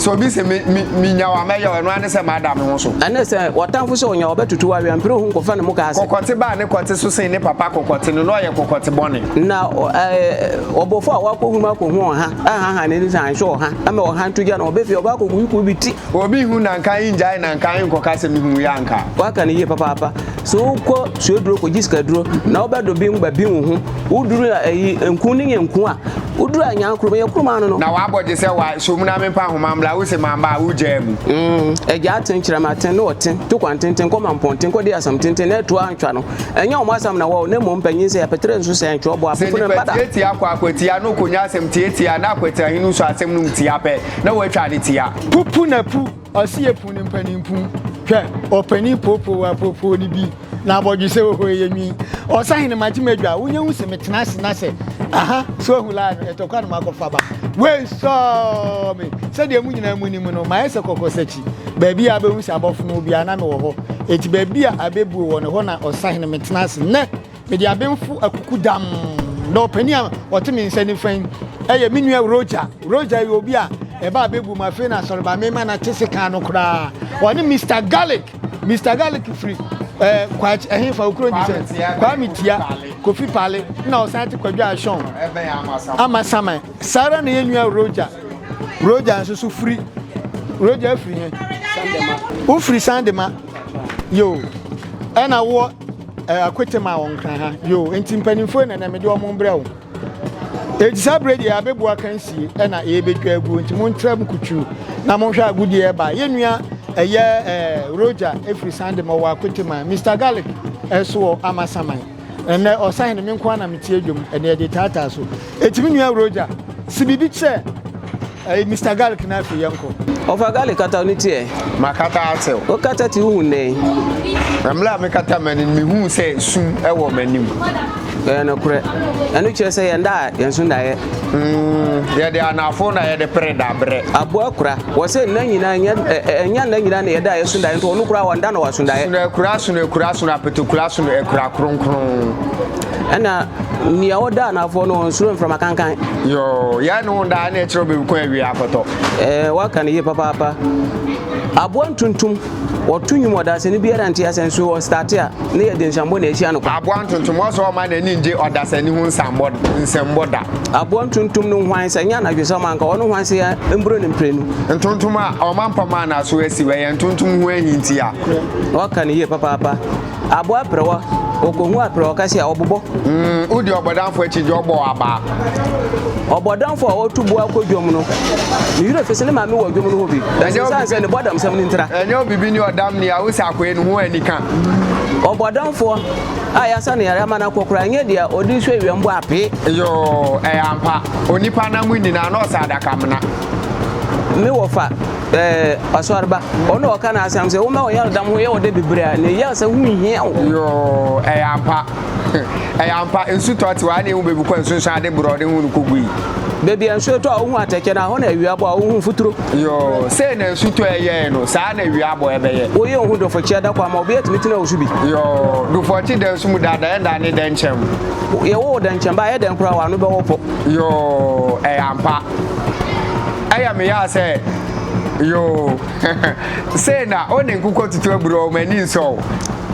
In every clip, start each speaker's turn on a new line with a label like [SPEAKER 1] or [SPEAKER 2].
[SPEAKER 1] Sɛ obi se me me menya wo a mɛyɛ wo, ɛno ara ne sɛ mada me ho so.
[SPEAKER 2] Ɛne sɛ w'atamfo sɛ ɔnya wo ɔbɛtoto wo awe ampere wo ho nkɔfa ne muka ase.
[SPEAKER 1] Kɔkɔte ba a ne kɔte so sen ne papa kɔkɔte no, na ɔyɛ kɔkɔte bɔne.
[SPEAKER 2] Na ɔbɔfo a wakɔhunu akɔhu ɔha ahaha n'ani sɛ anhwɛ ɔha ama ɔha nto gya na ɔbɛ fie ɔbɛ akɔgu kuo bi ti.
[SPEAKER 1] Obi hu nanka ngyae nanka nkɔka sɛ mehu yɛ anka.
[SPEAKER 2] Waka no yie papaapa. Sɛ wokɔ suaduro kɔgye sikaduro na wobɛdo bi ba bi wo ho, woduru a ɛyi nku ne yɛ nku a, woduru a nyaa kurom yɛ kurom ano no.
[SPEAKER 1] Na wabɔ gye sɛ wa som na mempa nhoma mmra, wo se mamba a wogyaa mu.
[SPEAKER 2] Mm, agya aten kyerɛma aten ne ɔten to kwan tenten kɔ mampɔnten kɔdi asɛm tenten na ɛtoa antwa no. Ɛnyɛ wɔn asɛm na wɔwɔ na mmom panyin sɛ yɛpetere nso sɛ ntwerɛ bɔ
[SPEAKER 1] Sɛ
[SPEAKER 2] apofo no
[SPEAKER 1] nipa
[SPEAKER 2] mpa da.
[SPEAKER 1] tiatia akɔ akwatia na okonya asɛm tiatia na akwatiahene nso asɛm no mu tia pɛ na watwa ne tia.
[SPEAKER 3] Pupu na pu, ɔse yɛ pu no mpanin pu. Hwɛ, ɔpanin poopoo apoopoo no bi, na abɔdwesɛ wɔ hɔ ɛyɛ nwi. Ɔsahene magye m'adwa, wonya hu se metena ase na sɛ, aha, so ahu line no, ɛtɔkwa na makɔfa ba. Wei sɔɔ me! Sɛdeɛ mo nyinaa monim no, mayɛ sɛ kɔkɔsakyi. Baabi a wobɛhu sɛ abɔfono biara, na mewɔ hɔ. Enti baabi a abɛbuo wɔ no, ɛhɔ na ɔsahene metena ase nnɛ. Mede abenfo akukudam na ɔpanin a ɔte me nsa nifa yi yɛ me nua Roger. Roger yɛ obi a ɛba abɛbu mu afei na asɔreba mema no ate sekan no koraa. Ɔne Mr. Garlic. Mr. Garlic firi eh, Kwakye ɛhefa okuro nti sɛ Kwame Tia, Kofi Pale na ɔsan te Kwadwo Ahyɔn ama Saman. Saa ara na yɛn nua Roger. Roger nso so firi Roger firi he? Wofiri Sandema. Yo. Ɛna woɔ Eh, akwete ma wɔn nkran ha. Yoo, enti mpanimfoɔ yi na ɛnɛ mede wɔn brɛ wo. Enti saa berɛ deɛ abɛbu akansie ɛna yɛbɛtwa aguo nti montra mu kuturu na monhwɛ agodie ɛba. Yɛn nua ɛyɛ eh, Roger ɛfiri Sandem ɔwɔ akwete ma Mr. Garlic ɛso wɔ Amasaman. Ɛnɛ ɔsahene me nko ara na metie dwom ɛnɛ yɛde taataa so. Enti me nua Roger, si biribi kyerɛ Ɛyi Mister Garlic na afei yɛnkɔ.
[SPEAKER 2] Ɔfa garlic kata ne ti ɛ.
[SPEAKER 1] Makata atew.
[SPEAKER 2] Wo kata ti wohu nnɛn.
[SPEAKER 1] Na mmerɛ a mekata m'ani no mehuu sɛ sum wɔ m'anim.
[SPEAKER 2] Ɛyɛ nokorɛ. Ɛno kyerɛ sɛ yɛn da a yɛn so nnaeɛ.
[SPEAKER 1] Mm, yɛde anafo na yɛde pere dabrɛ.
[SPEAKER 2] Aboa kura. Wɔ sɛ nna nyinaa nyɛ ɛnyɛ nna nyinaa na yɛda a yɛso daeɛ nti ɔno koraa wɔnda na waso daeɛ.
[SPEAKER 1] Sono akura sono akura sono apetokura sono akura kronkron.
[SPEAKER 2] Ɛna nea ɔda anafoɔ no ɔnsuro mframa kankan.
[SPEAKER 1] Yoo, yɛn ne wo daa na ɛkyerɛ baabi kwan awie akɔtɔ.
[SPEAKER 2] Ɛɛ, waka no yie papaapa. Aboa ntontom, wɔto nnwom ɔdasani biara nte asɛ nso ɔstate a, ne yɛde nsambɔ na ɛhyia no kwa.
[SPEAKER 1] Aboa ntontom, ɔsɛ ɔma n'ani ngye ɔdasani ho nsambɔ nsɛmbɔ da.
[SPEAKER 2] Aboa ntontom no hwan sɛ nyɛ anadwosɛm anka ɔno hwan sɛ yɛ mburo no mprenu.
[SPEAKER 1] Ntontom a ɔma mpam a n'aso asiw, ɛyɛ ntontom ho ahi ntia.
[SPEAKER 2] Waka no yie papaapa. Aboa aperewa, okohu aperewa ɔka sɛ ɔbobɔ.
[SPEAKER 1] Mm, wodi ɔbɔdamfo akyi gye ɔbɔ abaa.
[SPEAKER 2] Ɔbɔdamfo a ɔtu boa kɔ dwom no, ne werɛ fi sɛ ne maame wɔ dwom no hɔ bi. Ɛsiane sɛ ne bɔdamsɛm no ntira.
[SPEAKER 1] Ɛnyɛ obibi ne ɔdam ni a wosɛ akoe no ho anika.
[SPEAKER 2] Ɔbɔdamfoɔ a yɛasa no yare ama no akɔ koraa nyɛ deɛ ɔde sɔ awia mbɔ apee.
[SPEAKER 1] Yoo, ɛyɛ ampa. Onipa nam nyinaa na ɔsɛ adakamena.
[SPEAKER 2] Me wɔfa. Ɛɛ, ɔsɔreba, ɔno na ɔka n'asɛm sɛ, Woma ɔyaredam ho yɛ wo dɛ bebree a, na eyi ansa ho nhia wo.
[SPEAKER 1] Yoo, ɛyɛ ampa. Ɛyɛ ampa, nsu tɔ te hɔ a na ehu baabi kɔ nsunsuan ade borɔde ho no kogui.
[SPEAKER 2] Baabi a nsu tɔ a wohu atɛkyɛ no, ɛhɔ na awia bɔ a wohu mfuturo.
[SPEAKER 1] Yoo, sei na nsu tɔ ɛyɛe no, saa na awia bɔ ɛbɛyɛ.
[SPEAKER 2] Woyɛ wo ho dɔfɔkyi ada kɔ ama obi atumi tena wo so bi.
[SPEAKER 1] Yoo, dufɔkyi da nsu mu daadaa ɛnda ne dɛnkyɛm.
[SPEAKER 2] Yɛwɔ wo dɛnkyɛm ba a, ɛyɛ dɛn koraa w'ano bɛwɔ pɔ.
[SPEAKER 1] Yoo, ɛyɛ ampa. Ɛyɛ me ya sɛ yoo sei na wo ne nkokɔ tutu aburo wɔn ani nsɔ wo.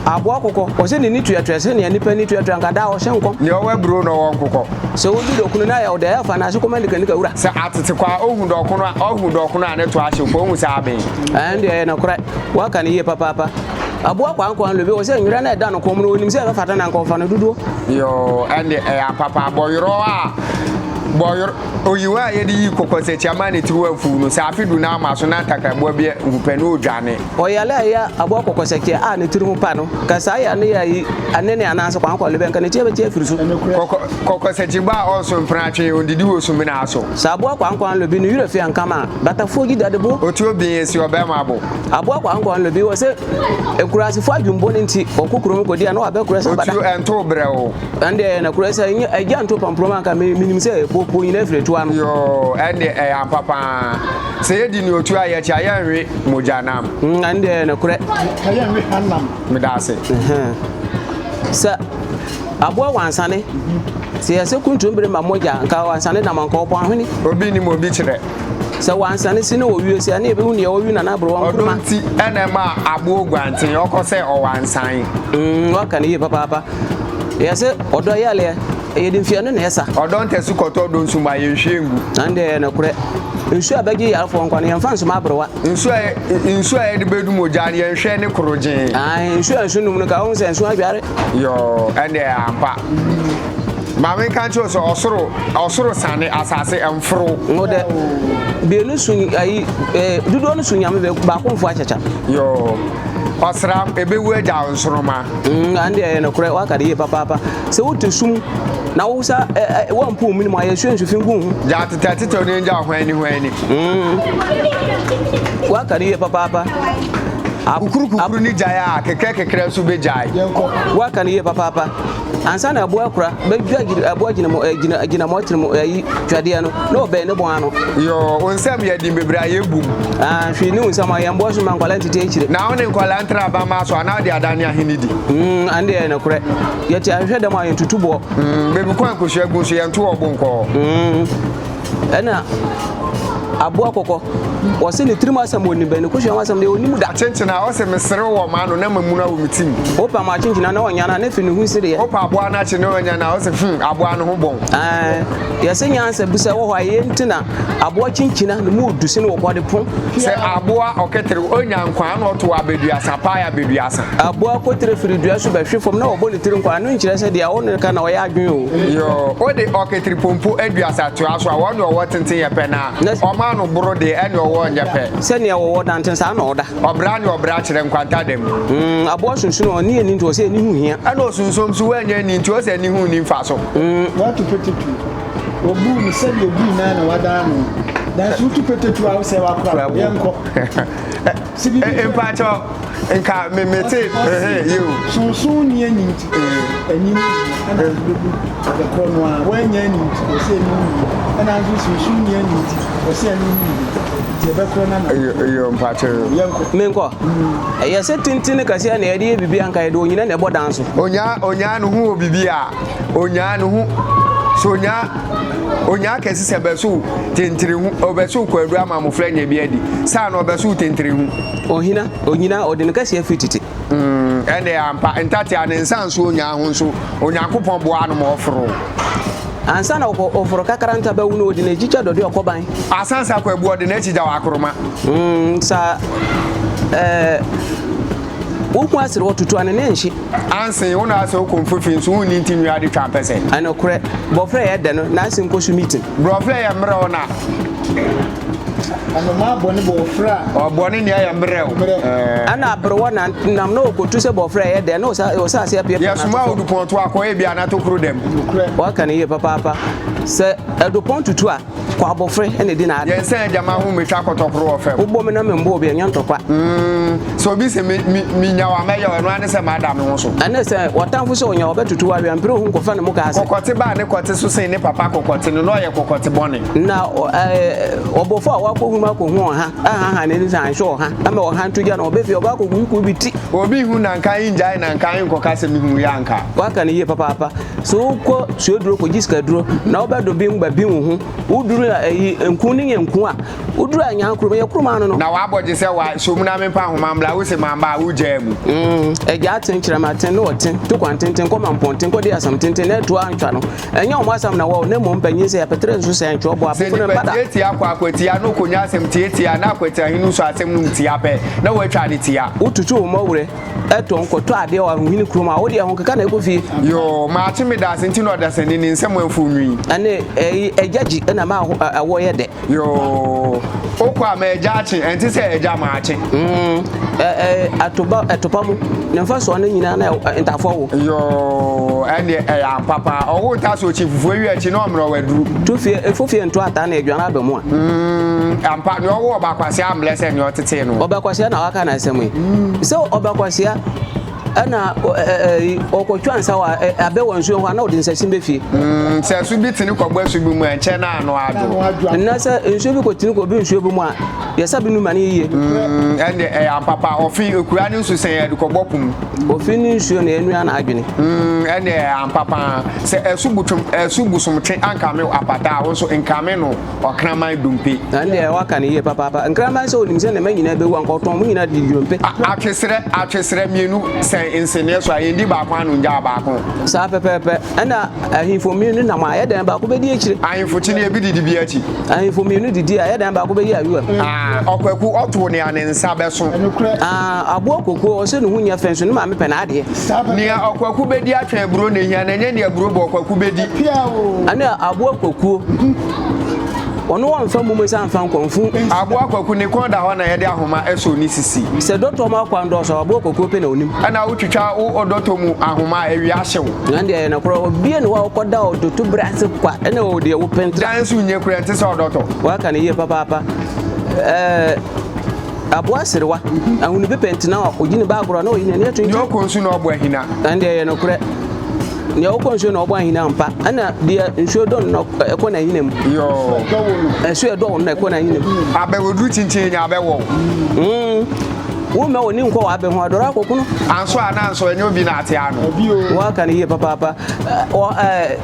[SPEAKER 2] Aboa kokɔ, ɔsɛ n'ani tuatua sɛnea nnipa ani tuatua nka daa ɔhyɛ nkɔm.
[SPEAKER 1] Nea ɔwɔ aburo na ɔwɔ nkokɔ.
[SPEAKER 2] Sɛ wodi dɔkono na ayɛ wo dɛ, ɛfa n'ase kɔma nikanika wura.
[SPEAKER 1] Sɛ atete kɔ a, ohu dɔkono a, ɔhu dɔkono a ne to ahyew pɔ, ohu sɛ aben.
[SPEAKER 2] Ɛno deɛ ɛyɛ nokorɛ, woaka no yie papaapa. Aboa kwankwan lobe, ɔsɛ nwera no a ɛda no kɔn mu no, ɔnim sɛ ɛbɛfata no anka ɔfa no dodoɔ.
[SPEAKER 1] Yoo, ɛnde ɛyɛ ampa paa, bɔyorɔ a, bɔyorɔ. Oyiwa a yɛde yi kɔkɔsakyi ama ne tiriw afuw no, sɛ afe du na ama so na ntakraboa bi hu pɛ na odwane.
[SPEAKER 2] Ɔyare a ɛyɛ aboa kɔkɔsakyi a ne tiri ho pa no, ka saa yare no yɛ ayi, anene anaasɛ kwankwalle bɛ, nka ne ti bɛte afiri so.
[SPEAKER 1] Kɔkɔ, kɔkɔsakyi ba a ɔnso mpena twe, ondidi wɔ sumina so.
[SPEAKER 2] Sɛ aboa kwankwanlo bi ne werɛ fi ankama a, batafoɔ gye dade bo.
[SPEAKER 1] Otuo bin esi ɔbarima bo.
[SPEAKER 2] Aboa kwankwanlo bi wɔ sɛ nkuraasefo adwemmɔne nti, ɔkɔ kurom kɔdi a na wabɛkorɛ sɛ abada.
[SPEAKER 1] Otuo ɛntow brɛoo.
[SPEAKER 2] Ɛnde ɛyɛ nokorɛ sɛ nyɛ agya nto pamprom anka me menim sɛ popo nyina firi toa no.
[SPEAKER 1] Yoo ɛnde ɛyɛ ampa paa. Sɛ yɛdi nea otu a yɛkyi a yɛnwe mogya nam.
[SPEAKER 2] Mm ɛnde ɛyɛ nokorɛ.
[SPEAKER 3] Ka yɛnwe hanam.
[SPEAKER 1] Meda ase.
[SPEAKER 2] Sɛ aboa wansane sɛ yɛsɛ kuntumbere ma mogya nka wansane nam anka ɔpɔ ahwene.
[SPEAKER 1] Obi nim obi kyerɛ.
[SPEAKER 2] Sɛ wansane se ne wɔwie se a, ne yɛbɛhu deɛ wɔwe Nana Aberewa
[SPEAKER 1] Ɔdɔ
[SPEAKER 2] Nkrumah.
[SPEAKER 1] nti na ɛma aboɔ guanten ɔkɔ sɛ ɔwansan.
[SPEAKER 2] Mm, waka no yie papaapa. Yɛse ɔdɔ yɛleɛ, yɛde mfeɛ no na ɛsa.
[SPEAKER 1] Ɔdɔ ntɛso kɔtɔ ɔdɔ nsu ma yɛnhwie ngu.
[SPEAKER 2] Ɛno deɛ ɛyɛ nokorɛ. Nsuo a ɛbɛgye yarefoɔ nkwa no, yɛmfa nsoma aberewa.
[SPEAKER 1] Nsuo a nsuo a yɛde bɛdum ogya no, yɛnhwɛ ne korogyee.
[SPEAKER 2] Ae, nsuo a nsu nnom no ka, wohu sɛ nsu adware.
[SPEAKER 1] Yoo, ɛndeɛ ampa. Ma menka nkyerɛ wo sɛ ɔsoro, ɔsoro sane, asase mforo.
[SPEAKER 2] Wo dɛ, bienu so ayi, eh, dodoɔ no so nyame bɛ, baako mfo akyakya.
[SPEAKER 1] Yoo, ɔsram, ɛbɛwu agya wo nsoroma.
[SPEAKER 2] Mm, ɛnde ɛyɛ nokorɛ, woaka de yie papaapa. Sɛ wote sum na wo sa ɛ ɛ woampo wo mene mu a, yɛsua nsu fi gu wo ho.
[SPEAKER 1] Gya tetɛtetɛw no ngya hwan ni hwan ni.
[SPEAKER 2] Mm, woaka de yie papaapa.
[SPEAKER 1] Kukuru kukuru ni gyae a, kekrɛ kekrɛ nso bɛgyae.
[SPEAKER 2] Woaka no yie papaapa. Ansa na aboa akura bɛdwa aboa gyinamɔ eh, gyina gyinamɔ tirim ayi twadeɛ no na ɔbɛn ne bɔn ano.
[SPEAKER 1] Yoo, wo nsɛm yɛ den bebree a yɛbum.
[SPEAKER 2] Ah, hwee ne wo nsɛm a yɛn boɔ so ma nkwadaa ntete akyire.
[SPEAKER 1] Na wo ne nkwadaa ntra abammaa so anaa wode adane ahene di?
[SPEAKER 2] Mm, ɛnde ɛyɛ nokorɛ. Yɛte ahwehwɛ dɛm a yɛntutu boɔ.
[SPEAKER 1] Mm, baabi kwan nkosua gu nso yɛnto ɔbo nkɔ hɔ.
[SPEAKER 2] Mm, ɛna aboa kɔkɔ wɔse ne tirim asɛm ɔnim bɛ ne kosua ho asɛm deɛ ɔnim da.
[SPEAKER 1] Akyenkyena ɔse meserew wɔ m'ano na mamuna wɔ me tim.
[SPEAKER 2] Wopɛ ma akyenkyena na ɔnya no a ne fi ne ho sereɛ.
[SPEAKER 1] Wopɛ aboa no akye na ɔnya no a ɔse hmm aboa no ho bɔn.
[SPEAKER 2] Ɛɛ yɛse nyansa bi sɛ wɔ hɔ a yɛ nti na aboa kyenkyena ne mu odu sene wɔkɔ de pon.
[SPEAKER 1] Sɛ aboa ɔketere ɔnya nkwa na ɔto abeduasa pae abeduasa.
[SPEAKER 2] Aboa kotere firi dua so bɛhwe fam na wɔbɔ ne tiri nkwa no nkyerɛ sɛ deɛ wo ne ka na ɔyɛ adwene o.
[SPEAKER 1] Yoo wode ɔketere pompo aduasa toa so a wɔne ɔwɔ tenten yɛ pɛ na Ɔma no boro deɛ ɛne ɔwɔ nyɛ pɛ.
[SPEAKER 2] Sɛnea wɔwɔ danten saa na ɔda.
[SPEAKER 1] Ɔbra ne ɔbra kyerɛ nkwanta da mu.
[SPEAKER 2] Mm, aboa sunsun a ɔne ani nti ɔsɛ ani ho hia.
[SPEAKER 1] Ɛna osunson nso wannya ani nti ɔsɛ ani ho nni mfaso.
[SPEAKER 2] Mm.
[SPEAKER 3] Watu petetu, wɔbuu no sɛdeɛ obui no ara na wadan no. Nanso wotu petetu a wosɛe w'akorabɔ. Yɛnkɔ.
[SPEAKER 1] Mpakyɛ nka me me te ɛhɛn yie o.
[SPEAKER 3] Sonson ni ani nti ani ho hia ɛna nso bɛbu ade korɔ no ara wannya ani nti ɔsɛ ani ho hia ɛna nso sonson ni ani nti ɔsɛ ani ho hia nti ɛbɛkorɔ no ana.
[SPEAKER 1] Yo mpakyɛ yo.
[SPEAKER 3] Yɛnkɔ.
[SPEAKER 2] Menkɔ. Ɛyɛ sɛ tenten kɛseɛ na yɛde yɛ biribi anka yɛde onyina na ɛbɔ dan so.
[SPEAKER 1] Onyaa onyaa no ho wɔ biribi a onyaa no ho so onyaa onyaa kɛse sɛ bɛso tentire ho ɔbɛso kwadu ama mmofra anya bi adi saa na ɔbɛso tentire ho.
[SPEAKER 2] Ohina, onyina, ɔde ne kɛseɛ firi tete.
[SPEAKER 1] Mm, ɛnde ampa, ntatea ne nsa nso onyaa ho nso, Onyankopɔn boaa no ma ɔforoo.
[SPEAKER 2] Ansa na ɔkɔ ɔforo kakranta bɛwu no, ɔde n'akyi twa dɔde ɔkɔban.
[SPEAKER 1] Asansa kɔ abu, ɔde n'akyi gyaw akoroma.
[SPEAKER 2] Mm, sa ɛɛ, wohu asere ɔtutu a ne nan nhye.
[SPEAKER 1] Ansen, wo na asɛ wokɔ mfofi nso wonni nti nwia de twa mpɛsɛ.
[SPEAKER 2] Ɛnokorɛ, bɔfrɛ yɛ dɛ no, n'ase nkɔ so meeting.
[SPEAKER 1] Borɔfrɛ yɛ mmerɛw na.
[SPEAKER 3] Anomaa bɔne bɔɔfrɛ a.
[SPEAKER 1] Ɔbɔne nea yɛ mmerɛw.
[SPEAKER 2] Ɛna aberewa na nam na ɔkɔtu sɛ bɔɔfrɛ ɛyɛ dɛ na ɔsa ase apiapia
[SPEAKER 1] Yɛsoma odupɔn to akɔ ebi anatokuro dɛm.
[SPEAKER 2] Waka no yie papaapa. Sɛ adupɔn tutu a, kɔ abɔfrɛ ɛna ɛdi n'ade.
[SPEAKER 1] Yɛn sɛ agyama ho metwa kɔtɔkoro wɔ fam.
[SPEAKER 2] Wobɔ me na membɔ obi ɛnyɛ ntɔkwa.
[SPEAKER 1] Sɛ obi se me me menya wo a mɛyɛ wo ɛno ara ne sɛ mada me ho so.
[SPEAKER 2] Ɛne sɛ w'atamfo sɛ ɔnya wo ɔbɛtoto wo awea mpere wo ho nkɔfa ne muka ase.
[SPEAKER 1] Kɔkɔte ba a ne kɔte so sen ne papa kɔkɔte no na ɔyɛ kɔkɔte bɔne.
[SPEAKER 2] Na ɔbɔfo a wakɔhu mu akɔhu ɔha ahaha n'ani sɛ anhwɛ ɔha ama ɔha nto gya na ɔbɛ fie ɔbɛ akɔhu kuo bi ti.
[SPEAKER 1] Obi hu nanka yi ngyae nanka yi nkɔka sɛ mehu yɛ anka.
[SPEAKER 2] Waka no yie papaapa. Sɛ wokɔ suaduro kɔgye sikaduro na wobɛdɔ bi ba bi wo ho woduru ayi nku ne yɛ nku a Woduru anyaa kurom, ɛyɛ kurom ano no.
[SPEAKER 1] Na w'abɔgye sɛ wa so mu na mempa nhoma mmra, wo se mamba a, wogyaa mu.
[SPEAKER 2] Mm, agya aten, kyerɛma aten, ne ɔten, to kwan tenten kɔ mampɔnten kɔdi asɛm tenten na ɛtoa antwa no. Ɛnyɛ wɔn asɛm na wɔwo, na mmom mpanyin sɛ yɛpetere nso sɛ ɛntwerɛ bɔ
[SPEAKER 1] Sɛ
[SPEAKER 2] apofo no
[SPEAKER 1] nipa
[SPEAKER 2] mpa da.
[SPEAKER 1] tiatia kɔ akwatia na okonya asɛm tiatia na akwatiahene nso asɛm no mu tia pɛ, na watwa ne tia.
[SPEAKER 2] Wotutu wo mmɔwerɛ tɔn kɔtɔ adeɛ wɔ ahohene kurom a, wo deɛ ahokeka na ɛkɔ fie.
[SPEAKER 1] Yoo, makye medaase nti na ɔdasani ne nsam afuw nwi.
[SPEAKER 2] Ɛne ɛyi agya gyi na ɛma ɛwoɔ yɛ dɛ.
[SPEAKER 1] Yoo, wokɔ a ma agya akye, ɛnte sɛ agya ma akye.
[SPEAKER 2] Mm, ɛ ɛ atoba ɛtopa mu, ne mfasoɔ no nyinaa na ntafoɔ wo.
[SPEAKER 1] Yoo, ɛnneɛ ɛyɛ ampa paa. Ɔwo nta so okyi fufuo awi akyi na ɔmmerɛ waduru.
[SPEAKER 2] To fie, efo fie nto ataa na aduane aba mu a.
[SPEAKER 1] Mm, ampa, nea ɔwo ɔba kwasea ammerɛ sɛ nea ɔtetee no.
[SPEAKER 2] Ɔba kwasea na waka n'asɛm yi. Sɛ ɔba kwasea. Ɛna ɔkɔtwa nsa wɔ abɛ wɔ nsuo ho a na ɔde nsasin bɛ fie.
[SPEAKER 1] Mm, sɛ ɛso bi tene kɔbɔ asu bi mu a ɛnkyɛ na ano adwo.
[SPEAKER 2] Nnɛ sɛ nsuo bi kɔtene kɔbi nsuo bi mu a yɛsa bi numa no yiye.
[SPEAKER 1] Mm, ɛnde ɛyɛ ampapa ɔfe ekura ne nsu sɛn yɛde kɔbɔ po mu.
[SPEAKER 2] Ofi ne nsuo na ɛnua n'adwene.
[SPEAKER 1] Mm, ɛnde ɛyɛ ampapa sɛ ɛso butwom ɛso busomtwe ankame apata a wo nso nkame no. Ɔkraman dompe.
[SPEAKER 2] Ɛno deɛ waka no yie papaapa. Nkraman sɛ ɔnim sɛ ne mma nyinaa bɛwu anka ɔtɔn wɔn nyinaa de dompe.
[SPEAKER 1] Atwesrɛ, atwesrɛ mmienu sɛn nseneɛ so a, yɛndi baako ano ngyaa baako.
[SPEAKER 2] Saa pɛpɛɛpɛ. Ɛna ahemfo mmienu nam a, ɛyɛ dɛn baako bɛdi akyire.
[SPEAKER 1] Ahemfo kyini ebi didi bi akyi.
[SPEAKER 2] Ahemfo mmienu didi a, ɛyɛ dɛn baako bɛyi ayowa mu.
[SPEAKER 1] Ah, ɔkwaku ɔtow nea ne nsa bɛso.
[SPEAKER 2] Ah, aboa kokuo ɔsɛ ne ho nyɛ fɛ nso ne maame pɛ n'adeɛ.
[SPEAKER 1] Nea ɔkwaku bɛdi atwɛn aburo na ehia na ɛnyɛ nea aburo bɔ ɔkwaku bɛdi.
[SPEAKER 2] Ɛne aboa kwakuo. Ɔno ɔmfa mum nsa mfa nkɔ mfu.
[SPEAKER 1] Aboa kwaku ne kɔn da hɔ na yɛde ahoma ɛsɔ ne sisi.
[SPEAKER 2] Sɛ dɔtɔ mu akwan dɔɔso a, aboa kwakuo pɛ na onim.
[SPEAKER 1] Ɛna wotwitwa wo ɔdɔtɔ mu ahoma a, awia ahye wo.
[SPEAKER 2] Ɛno deɛ ɛyɛ nokorɛ, obia nni hɔ a ɔkɔda ɔdɔtɔ bere ase kwa ɛna ɔwɔ deɛ wopɛ ntra.
[SPEAKER 1] Dan nso nyɛ kura ɛnte sɛ ɔdɔtɔ.
[SPEAKER 2] Waka no yie papaapa. Ɛɛ aboa serewa, ahunu bi pɛ ntena hɔ, ogyi ne ba agorɔ na oyi n'ani ato
[SPEAKER 1] Nea
[SPEAKER 2] nkyɛn.
[SPEAKER 1] ɔkɔ nsu na ɔbɔ ahina.
[SPEAKER 2] Ɛno deɛ ɛyɛ nokorɛ. Nea ɔkɔ nsuo na ɔbɔ ahina ampa, ɛna deɛ nsuo dɔ no na ɛkɔ n'ahina mu.
[SPEAKER 1] Yoo.
[SPEAKER 2] Nsuo ɛdɔ wo no na ɛkɔ n'ahina mu.
[SPEAKER 1] Abɛwɔduru kyinkyin nya abɛwɔ wo.
[SPEAKER 2] Mm. Wo mma w'ani nkɔ w'abɛ ho, adɔre akɔko no.
[SPEAKER 1] Anso a na anso ɛnyɛ obi na ate ano.
[SPEAKER 2] Woaka no yie papaapa. Ɔ ɛɛ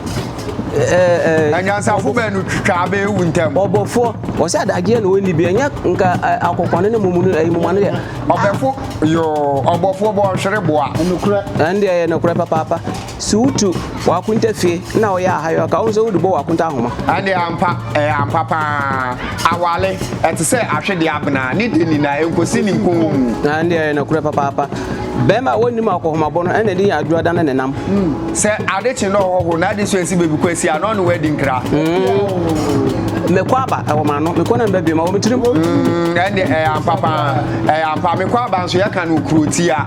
[SPEAKER 1] Anyansafo baanu twitwa abɛ ewu ntɛm.
[SPEAKER 2] Ɔbɔfoɔ, ɔsɛ adagyeɛ na ɔnni bi, ɛnyɛ nka akɔkɔne ne mumu no, ɛyi mumua no deɛ.
[SPEAKER 1] Ɔbɛfo, yoo, ɔbɔfoɔ bɔ ɔhwere boa.
[SPEAKER 3] Nokorɛ.
[SPEAKER 2] Ɛno deɛ ɛyɛ nokorɛ papaapa. Sɛ wotu w'akonta fie na woyɛ ahayɔ a, ka wohu sɛ wode bɔ w'akonta ahoma.
[SPEAKER 1] Ɛnde ampa, ɛyɛ ampa paa. Awale, ɛte sɛ ahwedeɛ abena, ne dɛ nyinaa, ɛnkɔsi ne nkɔn mu.
[SPEAKER 2] Ɛnde ɛyɛ nokorɛ papaapa. Bɛrima a wɔnnim akɔhomabɔ no, ɛna ɛde yɛn adwoa dane ne nam.
[SPEAKER 1] Sɛ ade kye na ɔhɔho na ade so asi baabi kɔ asi a, na ɔne wo adi nkra.
[SPEAKER 2] Mekɔ aba, ɛwɔ m'ano, mekɔ na meba bio, ma wɔ me tirim.
[SPEAKER 1] Ɛnde ɛyɛ ampa paa, ɛyɛ ampa. Mekɔ aba nso, yɛka no kurotia.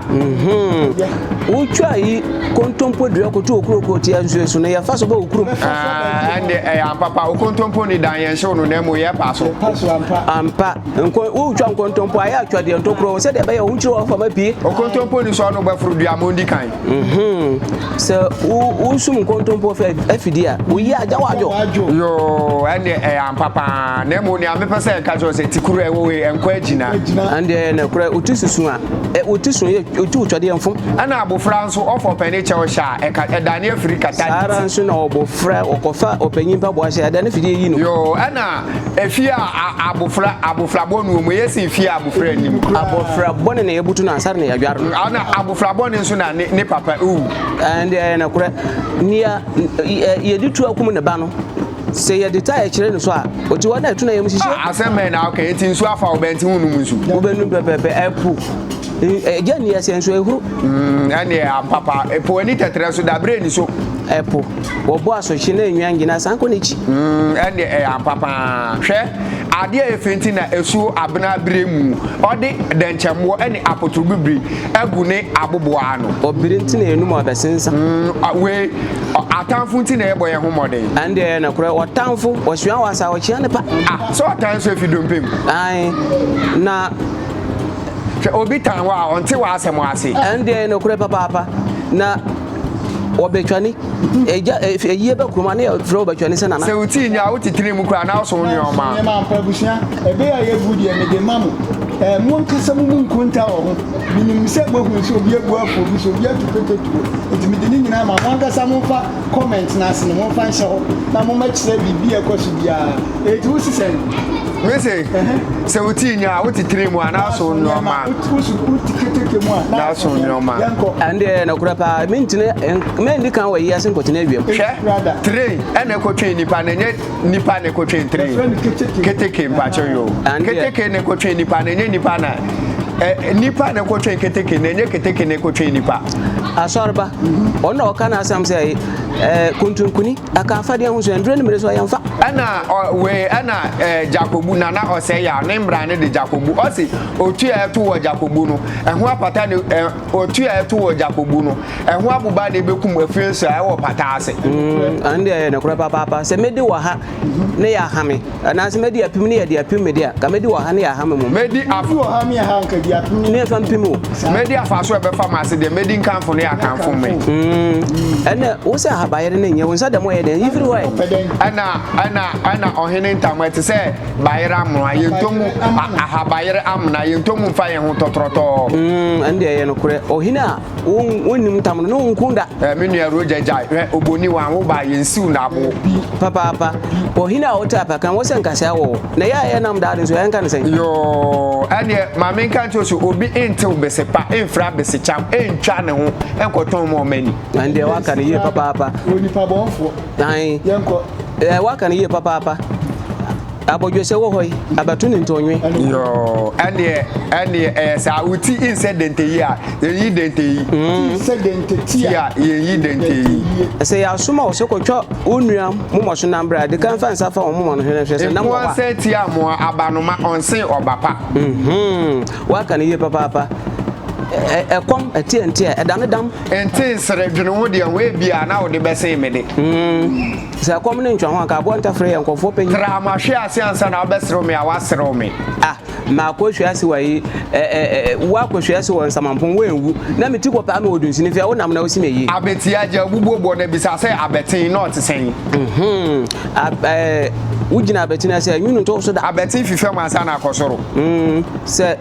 [SPEAKER 2] Wotwa yi kontompo dua koto okuro kurotia nsuo so no, yɛfa so bɔ wo kurom.
[SPEAKER 1] Ɛnde ɛyɛ ampa paa. Okontompo ni dan, yɛnhyew no na mmom yɛpa so.
[SPEAKER 2] Ampa. Nko, wotwa nkontompo a, ɛyɛ atwa deɛ ntokuro sɛdeɛ ɛbɛyɛ wo nkyiri wɔ fam apue.
[SPEAKER 1] Okontompo ni so ɔno bɛforo dua ma ɔndi kan.
[SPEAKER 2] Mhm. Sɛ wo wosum nkontompo fɛ afidie a, woyi agya wadwo.
[SPEAKER 1] Yoo, ɛndeɛ ɛyɛ ampa paa. Na mmom nea mepɛ sɛ nka kyerɛ sɛ tikuru a ɛwɔ wei ɛnkɔ agyina.
[SPEAKER 2] Ɛndeɛ ɛyɛ nokorɛ, wo ti susu a, ɛ, wo ti so yɛ, wo ti wotwadeɛ mfom.
[SPEAKER 1] Ɛna abofra nso ɔfa ɔpanin kyɛw hyɛ a, ɛka, ɛdane afiri kata
[SPEAKER 2] Saa
[SPEAKER 1] ne
[SPEAKER 2] ara
[SPEAKER 1] ti.
[SPEAKER 2] nso na ɔbofra ɔkɔfa ɔpanyin mpaboa hyɛ a, ɛdane fidie yi no.
[SPEAKER 1] Yoo, ɛna Efie a abofra abofra bɔne wɔ mu eye sen fie a abofra nni mu.
[SPEAKER 2] Abofra bɔne na yɛbutu no ansa na yɛadware no.
[SPEAKER 1] Ɛna abofra bɔne nso na ne ne papa wu.
[SPEAKER 2] Ɛnde ɛyɛ nokorɛ. Nea yɛde tu akum ne ba no, sɛ yɛde tae kyerɛ no so a, ɔte hɔ na ɛto n'ayam hyehye.
[SPEAKER 1] Ah, asɛm bɛn na woka yi? Enti nsu afa wo bɛn nti wonnom nsu?
[SPEAKER 2] Wobɛnum pɛpɛɛpɛ. Ɛpo, egya nni aseɛ nso ɛhuru.
[SPEAKER 1] Ɛnneɛ ampa pa, po ani tɛtrɛ so, daberɛ nni so.
[SPEAKER 2] Ɛpo. Wɔbɔ asɔhye na nnwan gyina san kɔ n'akyi.
[SPEAKER 1] Mm, ɛnde ɛyɛ ampa paa. Hwɛ, adeɛ a ɛyɛ fɛ nti na asuo abena berɛ mu, ɔde dɛnkyɛmmoɔ ne apotobibiri agu ne aboboa ano.
[SPEAKER 2] Ɔbere nti na yɛnum abɛsensa.
[SPEAKER 1] Mm, wei, atamfo nti na yɛbɔ yɛn ho mmɔden.
[SPEAKER 2] Ɛnde ɛyɛ nokorɛ, ɔtamfo, ɔsua wɔ asa, ɔkyea ne pa.
[SPEAKER 1] Ah, sɛ ɔtan nso efi dompe mu.
[SPEAKER 2] Ae, na.
[SPEAKER 1] Hwɛ, obi tan wo a, ɔnte w'asɛm ase.
[SPEAKER 2] Ɛnde ɛyɛ nokorɛ papaapa, na. Wɔbɛtwane. Egya eyie bɛ kurom a ne yɛfrɛ wɔbɛtwane sɛ nana.
[SPEAKER 1] Sɛ wo tii nya a wote tiri mu koraa na woso wo nneɛma.
[SPEAKER 3] Nneɛma ampa abusua ɛbɛ a yɛbu deɛ mede ma mo ɛɛ mo ankasa mo mu nkonta wɔ ho menim sɛ moahunu sɛ obi abu afo obi so obi atu pepetuo nti mede ne nyinaa ma mo ankasa momfa comment no ase no momfa nhyɛ hɔ na mommɛkyerɛ biribi a ɛkɔ so biara eti wo sisɛn.
[SPEAKER 1] Mese sɛ wo tii nya a wote tiri mu a na woso wo nneɛma.
[SPEAKER 3] Wote keteke mu a na
[SPEAKER 1] woso wo nneɛma.
[SPEAKER 3] Yɛnkɔ.
[SPEAKER 2] Ɛnde ɛyɛ nokorɛ paa, mentene, menni kan wɔ yi ase nkɔtena awiam.
[SPEAKER 1] Hwɛ, train ɛna ɛkɔtwe nipa na ɛnyɛ nipa na ɛkɔtwe train. Keteke mpakyɛ yo. Keteke na ɛkɔtwe nipa na ɛnyɛ nipa na ɛ nipa na ɛkɔtwe keteke na ɛnyɛ keteke na ɛkɔtwe nipa.
[SPEAKER 2] Asɔreba, ɔno na ɔka n'asɛm sɛ. Ɛɛ kontonkoni, aka afadeɛ ho so, ɛndurɛ ne mmere so a yɛmfa.
[SPEAKER 1] Ɛna ɔ wei ɛna ɛɛ Jakobu nana ɔsɛe yaw ne mmara no de Jakobu ɔse otu a ɛto wɔ Jakobu no ɛho apata ne ɛ otu a ɛto wɔ Jakobu no ɛho aboba na ebekum afie nso a ɛwɔ pata ase.
[SPEAKER 2] Mm, ɛno deɛ ɛyɛ nokorɛ papaapa. Sɛ mɛdi wɔ ha ne yɛaha me, anaasɛ mɛdi apem ne yɛde apem me deɛ a, ka mɛdi wɔ ha ne yɛaha me mmom.
[SPEAKER 1] Mɛdi af.
[SPEAKER 3] Mɛdi wɔ ha ne yɛha nka di apem
[SPEAKER 2] ne. Ne yɛfa mpem o.
[SPEAKER 1] Mɛdi afa so a ɛbɛfa m'ase deɛ, mɛdi nkamfo ne yɛakamfo me.
[SPEAKER 2] Mm, ɛnna wo sɛ ahabayere no nyɛ wo nsa dɛm ɔyɛ dɛn? Yi firi hɔ ɛ.
[SPEAKER 3] Ɔpɛ dɛn?
[SPEAKER 1] Ɛnna ɛnna ɛnna ɔhene ntam ɛte sɛ bayerɛ amoa, yɛntɔ mu ahabayere amena, yɛntɔ mu mfa yɛn ho tɔtrɔtɔɔ.
[SPEAKER 2] Mm, ɛno deɛ ɛyɛ nokorɛ. Ɔhene a wonnim ntam no, ne wo nko da.
[SPEAKER 1] Eh, me nua Roger gyae. Hwɛ, oboni wan wo ba, yɛnsiw no abo.
[SPEAKER 2] Papaapa. Ɔhene a wote apakan, wo sɛ nkasɛɛ wɔ wo. Na yɛ a yɛnam daade nso, yɛnka no sɛn?
[SPEAKER 1] Yoo, ɛneɛ ma menka nkyerɛ wo sɛ obi ntew bese pa mfira bese kyam ntwa ne ho nkɔtɔn ma ɔma ani.
[SPEAKER 2] Ɛno deɛ woaka no yie papaapa.
[SPEAKER 3] Onipa bɔnfoɔ.
[SPEAKER 2] Ae.
[SPEAKER 3] Yɛnkɔ.
[SPEAKER 2] Ɛɛ, woaka no yie papaapa. Abɔdwesɛ wɔ hɔ yi, abɛto ne ntɔnwe.
[SPEAKER 1] Yoo, ɛnneɛ, ɛnneɛ ɛyɛ saa. Wo ti nsɛ dente yi a, yɛnyi dente yi.
[SPEAKER 3] Ti nsɛ dente ti
[SPEAKER 1] a, yɛnyi dente yi.
[SPEAKER 2] Sɛ yɛasoma wo sɛ kɔtwa wo nua moma so nam bra, di kan fa nsa fa wɔn moma no hwɛ na hwɛ sɛ nam wɔ hɔ a.
[SPEAKER 1] Nkoa sɛ ti amoa, abanoma, ɔnsen ɔba pa.
[SPEAKER 2] Mm-hmm. Woaka no yie papaapa. Ɛ, ɛkɔm, ɛteɛ nteɛ, ɛdane dam.
[SPEAKER 1] Nte nsere, dwene ho deɛ ho, ebia na wode bɛsen me de.
[SPEAKER 2] Mm. Sɛ ɛkɔm ne ntwa ho anka aboa ntafere yɛ nkɔfoɔ panyin.
[SPEAKER 1] Tra mahwe ase ansa na wobɛserew me a woaserew me.
[SPEAKER 2] Ah, makɔ hwe ase wɔ yi, ɛ ɛ ɛ woakɔ hwe ase wɔ Nsamampɔn woanwu. Na me ti kɔ paa me wɔ Dunsini fie a wonam na wosi me yie.
[SPEAKER 1] Abɛti agya obubuo boɔ na bisa sɛ abɛten na ɔte sɛn.
[SPEAKER 2] Mhm, ab ɛɛ wogyina abɛten ase a nwunu ntɔ wo so da.
[SPEAKER 1] Abɛten fi fam ansa na akɔ soro.
[SPEAKER 2] Mm, sɛ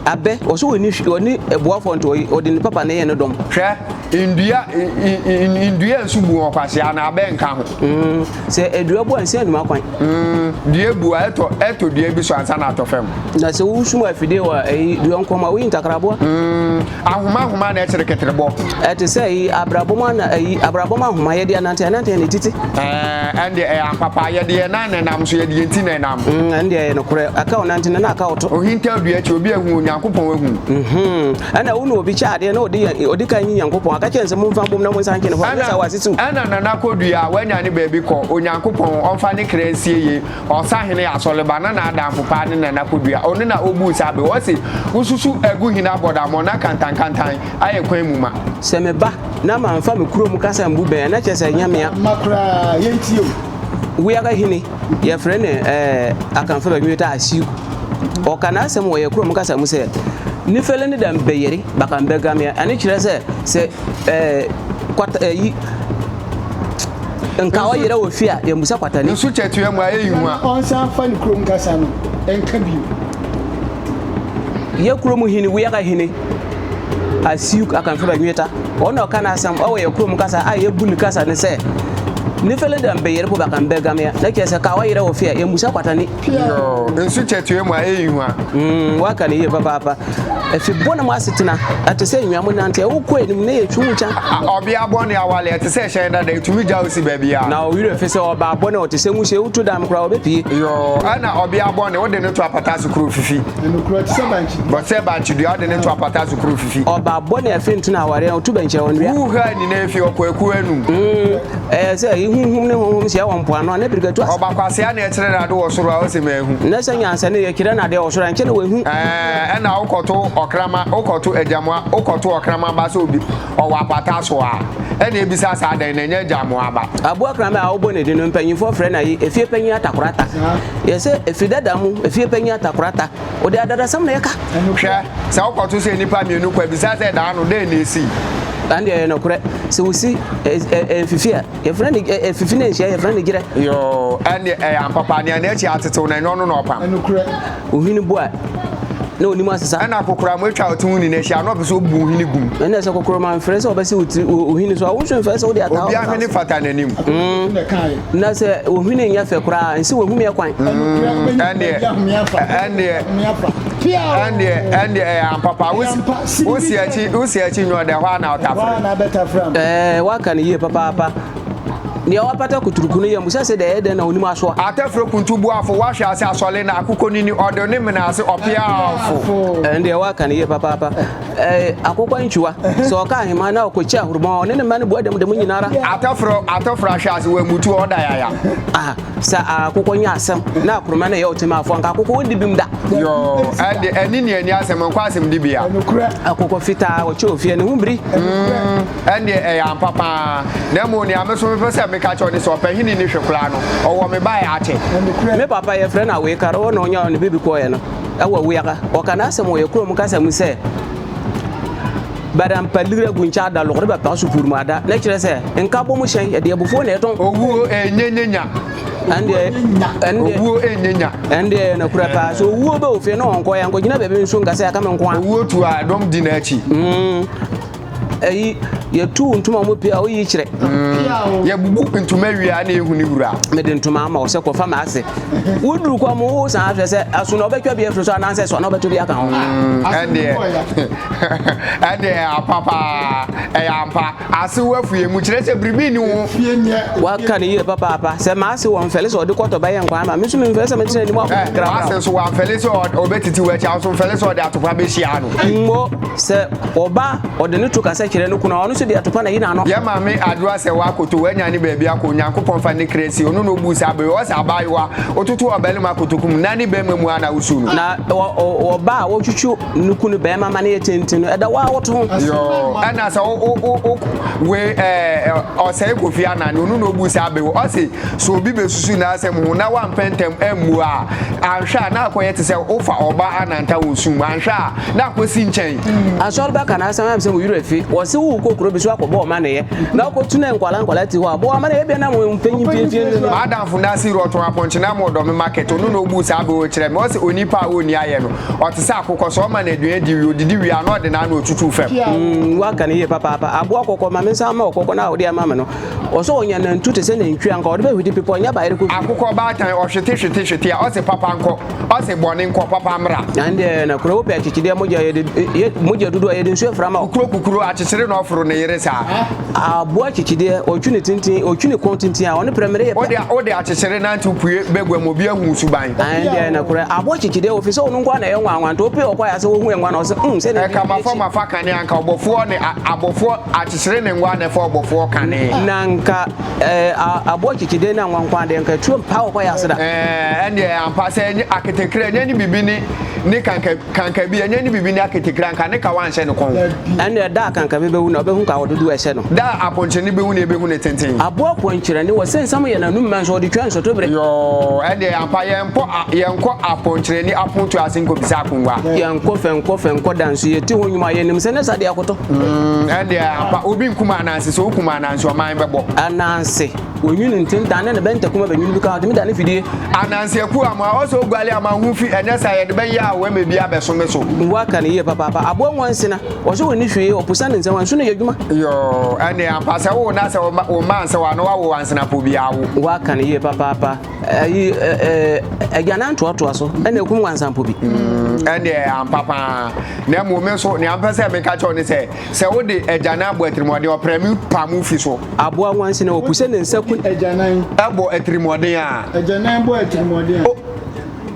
[SPEAKER 2] abɛ ɔso ɔni ɔni ɛboafoɔ nti ɔde ne papa ne yɛ ne dɔm.
[SPEAKER 1] Hwɛ. Nnua nnua nso bu ɔkwasea na abɛ nka ho.
[SPEAKER 2] Mm, sɛ dua bu a nsi anuma kwan.
[SPEAKER 1] Mm, dua bu a ɛtɔ ɛtɔ dua bi so ansa na atɔ fam.
[SPEAKER 2] Na sɛ wosum afidie wɔ ɛyi dua nkɔm a woyi ntakraboa.
[SPEAKER 1] Mm, ahoma ahoma na ɛkyerɛ keterebɔ.
[SPEAKER 2] Ɛte sɛ ɛyi abrabɔ mu ana ɛyi abrabɔ mu ahoma yɛde anante anante na etiti.
[SPEAKER 1] Ɛɛ ɛnde ɛyɛ ampapa yɛde yɛn nan na ɛnam so yɛde yɛn ti na ɛnam.
[SPEAKER 2] Mm, ɛnde ɛyɛ nokorɛ aka ɔnante na na aka ɔto.
[SPEAKER 1] Ohintaw dua akyi obi ahu Onyankopɔn ahu.
[SPEAKER 2] Mhm. Ɛna wo ne obi kyɛ adeɛ na ɔde yɛn ɔdi kan nyi Nyankopɔn aka kyerɛ no sɛ momfa mbom na monsan ntwe ne ho anyɛ saa wasisiw.
[SPEAKER 1] Ɛna Nana Kodua a wanya ne baabi kɔ, Onyankopɔn ɔmfa ne kra nsie yie, Ɔsahene Asɔreba na n'adamfo paa ne Nana Kodua, ɔno na ɔbuu saa bɛ, ɔse, Wosusu agu hene abɔdammɔ na kantankantan ayɛ kwan mu ma.
[SPEAKER 2] Sɛ meba na mamfa me kurom kasa ambu bɛn a, na kyerɛ sɛ ɛnyɛ mea.
[SPEAKER 3] Mma koraa, yɛntie o.
[SPEAKER 2] Wiaga hene, yɛfrɛ no ɛɛ Akanfo Bɛnweta Asiw. Ɔka n'asɛm wɔ yɛn kurom kasa mu sɛ, Nifele ne dɛm bɛyere baka mbɛgamea. Ɛno kyerɛ sɛ, sɛ ɛɛ kwata ɛyi nka ɔyerɛ wɔ fie a, yɛmmusa kwatani.
[SPEAKER 1] Nsu kyɛtua mu a eyi hua.
[SPEAKER 3] Na ɔnsan mfa ne kurom kasa no nka bio.
[SPEAKER 2] Yɛ kurom hene, Wiaga hene, Asiw Akanfo Bɛnweta. Ɔno na ɔka n'asɛm wɔ yɛn kurom kasa a yɛbu ne kasa ne sɛ, Nifele dɛm bɛyere po baka mbɛgamea. Na kyerɛ sɛ, ka ɔyerɛ wɔ fie a, yɛmmusa kwatani.
[SPEAKER 1] Yoo, nsu kyɛ tue mu a eyi hua.
[SPEAKER 2] Mm, waka no yie papaapa. Efi bɔne mu asetena, ɛte sɛ nnwa mu nante, wokɔ anim na yɛtwi wo kyan.
[SPEAKER 1] Ɔbea bɔne awale, ɛte sɛ hyɛn dada, etumi gya wo si baabiara.
[SPEAKER 2] Na wo werɛ fi sɛ ɔbaa bɔne, ɔte sɛ nwusie, wotu dam koraa ɔbɛpue.
[SPEAKER 1] Yoo, ɛna ɔbea bɔne, wode no to apata so kuro fifi.
[SPEAKER 3] Ɛnokorɛ, ɔte sɛ bankye dua.
[SPEAKER 1] Ɔte sɛ bankye dua, wode no to apata so kuro fifi.
[SPEAKER 2] Ɔbaa bɔne afi ntono awareɛ, ɔto bɛnkyɛ ɔnnua.
[SPEAKER 1] Wuu ha nyinaa efi ɔkɔ akuo anum.
[SPEAKER 2] Mm. Ɛyɛ sɛ huhum ne honhom hyia wɔ mpoano a, na birikatu asa.
[SPEAKER 1] Ɔba kwasea na ɛkyerɛ no ade wɔ soro a, ɔse manhu.
[SPEAKER 2] Na sɛ nyansa ne yɛkyerɛ no adeɛ wɔ soro a, nkyɛ na wahu.
[SPEAKER 1] Ɛɛ, ɛna wokɔto ɔkrama, wokɔto agyamoa, wokɔto ɔkraman ba sɛ obi, ɔwɔ apata so a, ɛna ebisa sɛ adɛn na ɛnyɛ agyamoa ba.
[SPEAKER 2] Aboa kraman a wobɔ ne din no, mpanyimfoɔ frɛ no ayi, efie panyin atakorata. Yɛsɛ efi dada mu, efie panyin atakorata. Ɔde adadasɛm na ɛka.
[SPEAKER 1] Hwɛ, sɛ wokɔto sɛ nnipa mmienu kɔ a, bisa sɛ, Daa no, dɛn na esii?
[SPEAKER 2] Ɛno deɛ ɛyɛ nokorɛ. Sɛ wosi mfifi a, yɛfrɛ no mfifi no nhyia, yɛfrɛ no gyerɛ.
[SPEAKER 1] Yoo, ɛnneɛ ɛyɛ ampa paa. Nea n'akyi atetew no, ɛnyɛ ɔno na ɔpam.
[SPEAKER 3] Ɛnokorɛ.
[SPEAKER 2] Ohwene bu a, na onim asesa.
[SPEAKER 1] Ɛna kokoram atwa wo ti ho nyinaa ahyia, na ɔpɛ sɛ obu wo hwene gu mu.
[SPEAKER 2] Ɛnna sɛ kokoram amfrɛ sɛ ɔbɛsi wo tiri wo hwene so a, wo nso mfrɛ sɛ wode ataa
[SPEAKER 1] Obiara hwene fata n'anim.
[SPEAKER 2] Na sɛ wo hwene nyɛ fɛ koraa a, nsi w'ahumeɛ kwan.
[SPEAKER 1] Ɛnneɛ, ɛnneɛ, ɛnneɛ, ɛnneɛ ɛyɛ ampa paa. Wosi, wosi akyi, wosi akyi nyɛ ɔdɛ, ɛhɔ ara na ɔtafere.
[SPEAKER 2] Ɛɛ, woaka no yie papaapa. Nea wapata kuturuku no yam, bisa sɛ deɛ ɛyɛ dɛn na onim asoa.
[SPEAKER 1] Atɛfrɛ kuntu boafo, woahwɛ ase asɔle na akokɔ nini, ɔde ne mena ase ɔpeafo.
[SPEAKER 2] Ɛndeɛ woaka no yie papaapa. Ɛɛ akokɔ ntwiwa, sɛ ɔka ahema na ɔkɔkyi ahorobɔn a, ɔne ne mma no bua dɛm dɛm nyina ara.
[SPEAKER 1] Atɔforɔ atɔforɔ ahwe ase wammutu ɔda yaya.
[SPEAKER 2] Ah, sɛ akokɔ nya asɛm na akoroma na ɛyɛ ɔtemafoɔ anka akokɔ ɔndi bem da.
[SPEAKER 1] Yoo, ɛnde ɛne nea ani asɛm nkɔ asɛm dibea.
[SPEAKER 2] Akokɔ fitaa ɔkyɛ ofie ne ho biri.
[SPEAKER 1] Mm, ɛndeɛ ɛyɛ ampa paa. Na mmom nea me nso mepɛ sɛ meka kyerɛ wo ne sɛ ɔpɛhene nni hwe koraa no, ɔwɔ me baeɛ akyɛ.
[SPEAKER 2] Me papa yɛfrɛ no Awekar, ɔwɔ na ɔnya ne biribi kɔɔeɛ no ɛwɔ Wiaga. Ɔka n'asɛm wɔ yɛ kurom kasa mu sɛ, Bada mpa ligra gu nkyɛ ada lɔgɔre ba pɛge supur mu ada. Na kyerɛ sɛ, nkabom hyɛn, yɛde abufuo na ɛtɔn.
[SPEAKER 1] Owuo ɛnyɛ nyanya.
[SPEAKER 2] Ɛndeɛ, ɛndeɛ,
[SPEAKER 1] Owuo ɛnyɛ nya.
[SPEAKER 2] Ɛndeɛ ɛyɛ nokorɛ paa. Sɛ owuo bɛ ofie na ɔnkɔ, yɛankɔgyina baabi nso nka sɛ aka me nko a.
[SPEAKER 1] Owuo tu a, dɔm di n'akyi.
[SPEAKER 2] Mm, ɛyi, yɛtu ntoma mu pii a, woyi kyerɛ.
[SPEAKER 1] Mm, yɛbubu ntoma wie a na ehu ne wura.
[SPEAKER 2] Mede ntoma ama wo sɛ kɔfa m'ase. Woduru kɔ mu wo san ahwɛ sɛ aso na ɔbɛtwa bi afiri so anaasɛ so na ɔbɛto bi aka ho.
[SPEAKER 1] Mm, ɛndeɛ, ɛndeɛ ampa paa, ɛyɛ ampa. Ase wo afue mu kyerɛ sɛ biribi nni wo ho.
[SPEAKER 2] Waka no yie papaapa. Sɛ m'ase wɔ mfɛle sɛ ɔde kɔtɔ bɛyɛ nkwan ama me nso memfɛle sɛ metena anim akɔ
[SPEAKER 1] Eh,
[SPEAKER 2] kra
[SPEAKER 1] w'ase nso wamfɛle sɛ ɔbɛtiti w'akyi a, wo nso mfɛle sɛ ɔde atopa bɛhyia no.
[SPEAKER 2] Mmo sɛ ɔba ɔde ne to kasa kyerɛ ne kunu a, ɔno nso de atopa na yi n'ano.
[SPEAKER 1] Yɛ maame Adwoa sɛ woakoto wanya ne baabi akɔ Onyankopɔn fa ne kra sie ɔno na ɔbuu saa bɛ yi ɔsɛ abaayewa wototo ɔbarima kotoku mu na ne bɛrima mu a na wosu no.
[SPEAKER 2] Na ɔba a wɔtwitwi Ne kunu bɛrima ma no yɛ tenten no, ɛda wo a woto ho.
[SPEAKER 1] Yoo, ɛna sɛ wo wo wo we ɛɛ ɔsɛe Kofi Annan, ɔno na obu saa bɛ ɔse sɛ obi bɛsusu n'asɛm ho na wampɛ ntɛm ammu a, anhwɛ a na akɔyɛ te sɛ wofa ɔba ananta wɔ sum, anhwɛ a na akɔsi nkyɛn.
[SPEAKER 2] Asɔre ba ka n'asɛm ayɛ me sɛ mo werɛ afi. Wɔse wokɔ kuro bi so akɔbɔ ɔmaneyɛ na wokɔtu na nkwadaa nkwadaa te hɔ a, bɔ amaneyɛ ebia na mo mpanyin mpiampia no.
[SPEAKER 1] M'adamfo Nasiru ɔtɔn apɔnkye nam wɔ Dɔme market, ɔno na obuu saa bɛ wei kyerɛɛ me. Ɔse onipa a ɔnni ayɛ no, Ɔte sɛ akokɔ, sɛ ɔma no aduan di wie, odidi wie a, na ɔde n'ano otutu fam.
[SPEAKER 2] Mm, woaka no yie papaapa. Aboa kɔkɔɔ, ma mensan mma wo kɔkɔɔ no a wode ama me no. Ɔsɛ ɔnya nantu te sɛ nantwie a, anka ɔde bɛhwete bepɔ, ɛnyɛ bayerɛ kɔ fie.
[SPEAKER 1] Akokɔ baatan, ɔhwete hwete hwete a, ɔse papa nkɔ, ɔse bɔne nkɔ, papa mmra.
[SPEAKER 2] Ɛndeɛ nokorɛ wopɛ akyekyedeɛ mogya yɛde, yɛ, mogya dodoɔ a yɛde nsuo fra ma wo.
[SPEAKER 1] Kukuro kukuro, akyekyere na ɔforo ne yere saa.
[SPEAKER 2] Aboa akyekyedeɛ, ɔtwi ne tenten, ɔtwi ne kɔn tenten a, ɔne prɛmere yɛ pɛ.
[SPEAKER 1] Wode, wode akyekyere nantew pue baguam, obi ahu wo suban.
[SPEAKER 2] Ɛndeɛ nokorɛ, aboa akyekyedeɛ, ɔfiri sɛ ɔno nko ara na ɛyɛ nwanwa, nti ɔpue ɔkɔ ayɛ sɛ ɔhu nwa na ɔse, mm, sɛdeɛ
[SPEAKER 1] Ɛka mafa mafa kane, anka ɔbɔfoɔ ne, a, abɔfoɔ, akyekyere ne nwa na ɛfa ɔbɔfoɔ kane.
[SPEAKER 2] Na anka, ɛɛ, a, aboa akyekyedeɛ ne anwa nko ara deɛ, anka atuo mpa ɔkɔ ayɛ ase da.
[SPEAKER 1] Ɛɛ, ɛndeɛ ampa sɛ ɛnyɛ aketekra, ɛnyɛ ne biribi ne, ne kanka. Kankabi, ɛnyɛ ne biribi ne aketekra, anka ne kawa anhyɛ ne kɔn.
[SPEAKER 2] Ɛnneɛ da a kankabi bɛwu no, ɔbɛhu kawa dodoɔ a ɛhyɛ no.
[SPEAKER 1] Da a apɔnkyerɛni bɛwu no, yɛbɛhu ne tenten.
[SPEAKER 2] Aboa pɔnkyerɛni, wɔ sɛ nsam yɛ n'anom mma nso ɔde twa nsɔtɔbire.
[SPEAKER 1] Yɔɔ, ɛnneɛ ampa, yɛnkɔ a, yɛnkɔ apɔnkyerɛni apontoɔ ase nkɔbisa akongua.
[SPEAKER 2] Yɛnkɔ fɛnkɔ fɛnkɔ da nso, yɛte ho nnwom a, yɛnim sɛ ne sa deɛ akɔtɔ.
[SPEAKER 1] Mm, ɛnneɛ ampa, obi nkum ananse, sɛ wokum ananse, ɔman bɛbɔ.
[SPEAKER 2] Ananse. Onwini ntentan ne ne bɛntakuma bɛnwini bi ka ɔtumi da ne fidie.
[SPEAKER 1] Ananse aku ama ɔsɛ oguale ama ho fi ɛnyɛ saa yɛde bɛyɛ a wɛmɛ bi abɛso me so.
[SPEAKER 2] Waka no yie papaapa. Aboa nwansena, ɔsɛ ɔnni hwee, ɔposa ne nsam a, nsu no yɛ adwuma.
[SPEAKER 1] Yoo, ɛnneɛ ampa sɛ woo na sɛ wo mma ansɛ wo a na woawo ansenapɔ bi awo.
[SPEAKER 2] Waka no yie papaapa. Ayi, agyanan toatoa so ɛna ɛkum nwansampɔ bi.
[SPEAKER 1] Ɛnneɛ ampa paa. Na mmom me nso, nea mpɛ sɛ meka kyerɛ wo ne sɛ, Sɛ wode agyanan bɔ atirimuɔden, ɔpra mu pam wo fi so.
[SPEAKER 2] Aboa nwansena, ɔpu sɛ ne nsa kun.
[SPEAKER 3] Agyanan.
[SPEAKER 1] Bɔ atirimuɔden a.
[SPEAKER 3] Agyanan bɔ atirimuɔden a.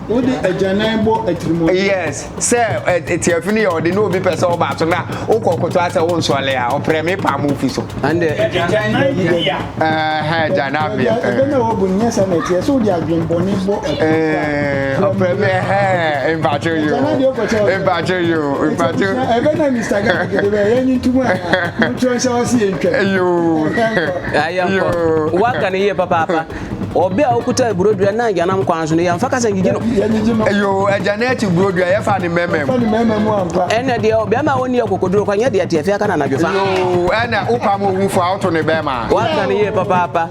[SPEAKER 3] Wode agyanan bɔ atirimuɔden.
[SPEAKER 1] Yes, sɛ tiafi no yɛ ɔde na obi pɛ sɛ ɔba so na wokɔ koto asɛ wo nsɔle a, ɔprɛ me pam wo fi so.
[SPEAKER 2] Ɛnde.
[SPEAKER 3] Agyanan bea.
[SPEAKER 1] Ɛhɛn, agyanan bea.
[SPEAKER 3] Ɛbɛ na wɔbu nyɛ sɛ na ɛteɛ sɛ wode adwenbɔne bɔ atirimuɔden.
[SPEAKER 1] Ɔprɛ me ɛhɛn, mpakyɛ yo. Mpakyɛ yo, mpakyɛ.
[SPEAKER 3] Ɛbɛ na Mr. Gana kede bɛ yɛn nyi ntum a mutwerɛ nhyɛ wɔ se yɛn twam.
[SPEAKER 1] Yo.
[SPEAKER 2] Ayɛnkɔ. Waka ne yie papaapa. Ɔbea a ɔkuta aburodua na agyanam kwan so no, yɛmfa kasa ngyigye no.
[SPEAKER 3] Yɛngyigye no.
[SPEAKER 1] Yo, agya no akyi burodua, yɛfa ne mmɛmma mu.
[SPEAKER 3] Yɛfa ne mmɛmma mu ampa.
[SPEAKER 2] Ɛnna deɛ ɔbɛrima a ɔnni akokoduro kwan nyɛ deɛ tiafi aka no anadwo fa.
[SPEAKER 1] Yo, ɛnna wopam owufo a woto ne bɛrima.
[SPEAKER 2] Waka no yie papaapa.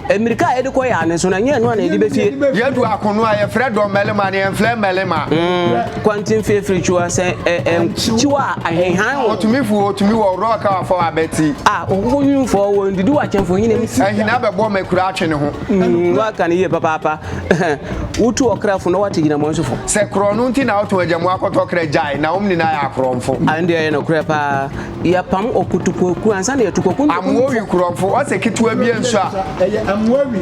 [SPEAKER 2] Mmirika a yɛde kɔ yɛ ane so no, ɛnyɛ ɛno a na yɛde bɛfie.
[SPEAKER 1] Yɛdu akono a, yɛfrɛ dɔm mmarima no, yɛmfrɛ mmarima.
[SPEAKER 2] Kwanten fiefiri kyiwa sɛ nkyiwa a ahenhan wɔ.
[SPEAKER 1] Otumi fu, otumi wɔ, worɔ ka wafa w'abati.
[SPEAKER 2] A ɔkoko nwinfoɔ wɔ ndidi wɔ akyɛnfo hene mu.
[SPEAKER 1] Ahina bɛbɔ ma akura atwe ne ho.
[SPEAKER 2] Woaka no yie papaapa. Wotu ɔkra fo na woate gyinamoa nso fo.
[SPEAKER 1] Sɛ korɔno nti na wotɔn agyamu akɔtɔ kra gyae, na wɔn nyinaa yɛ akorɔmfo.
[SPEAKER 2] Ɛnde ɛyɛ nokorɛ paa. Yɛpam ɔkotokuokuo ansa na yɛatu kɔko ntokontokuo.
[SPEAKER 1] Amoawi korɔmfo, ɔsɛ ketewa bi nso a.
[SPEAKER 3] Ɛyɛ amoawi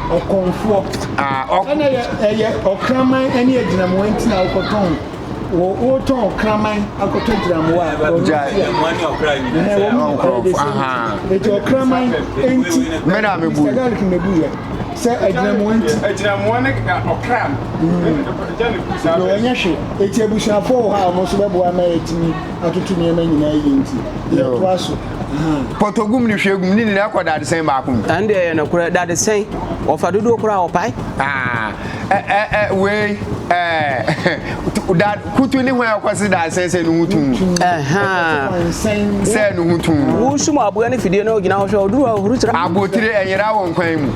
[SPEAKER 3] ɔkɔmfoɔ.
[SPEAKER 1] Ah, ɔk.
[SPEAKER 3] Ɛna ɛyɛ ɔkraman ne agyinamoa nti na wokɔtɔn. Wo wotɔn ɔkraman akɔtɔ gyinamoa a, ɔno
[SPEAKER 1] Gyae.
[SPEAKER 3] nti a.
[SPEAKER 4] Mmoa ne ɔkra nyinaa
[SPEAKER 3] Ɛhɛn,
[SPEAKER 4] sɛ
[SPEAKER 3] wɔn
[SPEAKER 1] Wɔn
[SPEAKER 3] nyinaa ɛyɛ the
[SPEAKER 1] nkorɔfo,
[SPEAKER 3] same
[SPEAKER 1] ahaa.
[SPEAKER 3] thing. Eti ɔkraman nti,
[SPEAKER 1] Me na mebu
[SPEAKER 3] Mr.
[SPEAKER 1] yi.
[SPEAKER 3] Garlic na ebu yɛ sɛ agyinamoa nti.
[SPEAKER 5] Agyinamoa ne ɔkra no. Gya ne bu saa
[SPEAKER 3] Deɛ
[SPEAKER 5] bɛ.
[SPEAKER 3] ɔnyɛ hwee. Eti abusuafoɔ wɔ hɔ a wɔn nso bɛboa ama yɛatumi atoto nneɛma nyinaa yie nti, yɛtoa so. Ahaa.
[SPEAKER 1] Pɔtɔ gum ne hwie gum ne nyinaa kɔ dadesɛn baako mu.
[SPEAKER 2] Ɛno deɛ ɛyɛ nokorɛ, dadesɛn, wɔfa dodoɔ koraa a wɔpae.
[SPEAKER 1] Ah, ɛ ɛ ɛ wei ɛ da kutu ne hwan ɔkɔsi dadesɛn sɛ ne ho tum.
[SPEAKER 2] Ɛhaa.
[SPEAKER 1] Sɛ ne ho tum.
[SPEAKER 2] Wosum aboa no fidie na ogyina hɔ hwɛ ɔduru a ɔhuru tra.
[SPEAKER 1] Abotire ɛnyera wɔ nkwan mu.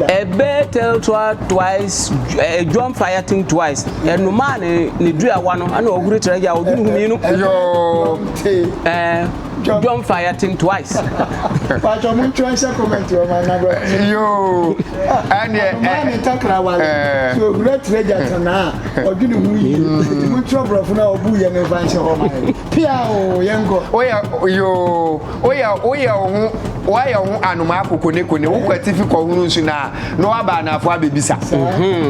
[SPEAKER 2] Ɛbɛ tell twa twice, dwom fire think twice. Ɛnomaa ne ne duawa no ɛna ɔhuru tra gya ɔduru hu mmienu.
[SPEAKER 1] Yoo.
[SPEAKER 2] Ɛɛ. John fire think twice.
[SPEAKER 3] Pàtó mo ntwerɛ nhyɛ comment wɔ ma na brɛ.
[SPEAKER 1] Yoo. Ɛneɛ
[SPEAKER 3] Anomaa ne ntakra wale. So owura tire gya tena a ɔdwene ho yie. Nti mo ntwerɛ borɔfo no a ɔbu yɛ no mfa nhyɛ hɔ ma yɛn. Pia o yɛn kɔ.
[SPEAKER 1] Woyɛ yoo woyɛ woyɛ wo ho woayɛ wo ho anomaa kokonekone wokɔ atifi kɔhunu nsu na na woaba anafo abɛbisa.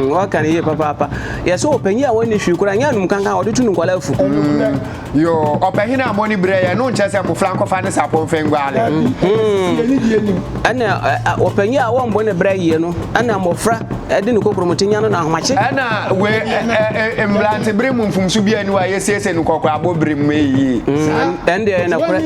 [SPEAKER 2] Waka no yie papaapa. Yɛsɛ ɔpanyin a wɔnni hwee koraa nyɛ anum kankan a ɔde tu no nkwadaa afu.
[SPEAKER 1] Yoo, ɔpɛhene a mɔne brɛ yɛ no nkyɛ sɛ mmofra nkɔfa ne sapɔ mfa nguale.
[SPEAKER 2] Ɛna ɔpanyin a wɔmmɔ ne brɛ yie no, ɛna mmofra de ne kokuromoti nya no na ahomakye.
[SPEAKER 1] Ɛna we mmerante bere mu mfomso bi ani hɔ a yɛsiesie no kɔkɔabɔ bere mu yie.
[SPEAKER 2] Ɛnde ɛyɛ nokorɛ.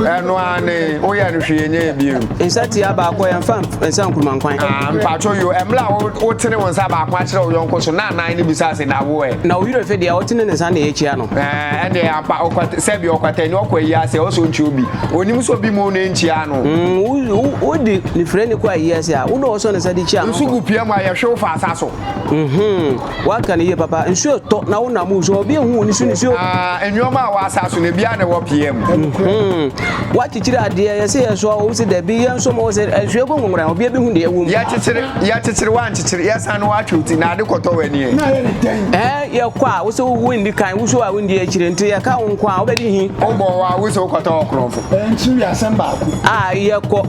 [SPEAKER 1] Ɛno ara ne woyɛ no hwee nyɛ bio.
[SPEAKER 2] Nsa tia baako yɛmfa nsa nkuruma nkwan.
[SPEAKER 1] Ah, mpatwo yo, ɛmmerɛ a wotene wo nsa baako akyerɛ wo yɔnko so na anan no bisa se na wo ɛ.
[SPEAKER 2] Na wo werɛ fi deɛ wotene ne nsa na ɛkyia no.
[SPEAKER 1] Ɛɛ, ɛndeɛ ampa, ɔkwat, sɛbi ɔkwatani ɔkɔ ayi ase a, ɔsɛ ɔnkyia obi. Onim sɛ obi mu na ɛnkyia no.
[SPEAKER 2] Mm, wo, wo, wode nifirani kɔ ayi ase a, wo na ɔsɔ ne nsa de kyia no.
[SPEAKER 1] Nsu gu pia mu a, yɛhwe wo fa asa so.
[SPEAKER 2] Mm-hmm. Woaka no yie papa. Nsuo tɔ na wonam wo so, obi nhu wo nisu nisuo.
[SPEAKER 1] Ah, nneɛma a wɔ asa so no, ebiara na ɛwɔ pia mu.
[SPEAKER 2] Mm-hmm. Woakyekyere adeɛ, yɛsɛ yɛsoa wo, wose dabi, yɛnso ma wo sɛ nsuo gu nwonwora, obiara bɛhu deɛ ɛwɔ mu.
[SPEAKER 1] Yɛkyekyere, yɛkyekyere, woankyekyere, yɛsan no woatwe wo ti, na ade kɔtɔ w'ani ɛ.
[SPEAKER 3] Na ayɛ ne dɛn?
[SPEAKER 2] Ɛɛ, yɛkɔ a, wose wonni kan, woso a wondi akyire, nti yɛka wo nko a, wobɛdi he?
[SPEAKER 1] Wobɔ hɔ a, wose wokɔtɔ ɔkorɔmfo.
[SPEAKER 3] Ɛnkyere asɛm baako.
[SPEAKER 2] A, yɛkɔ,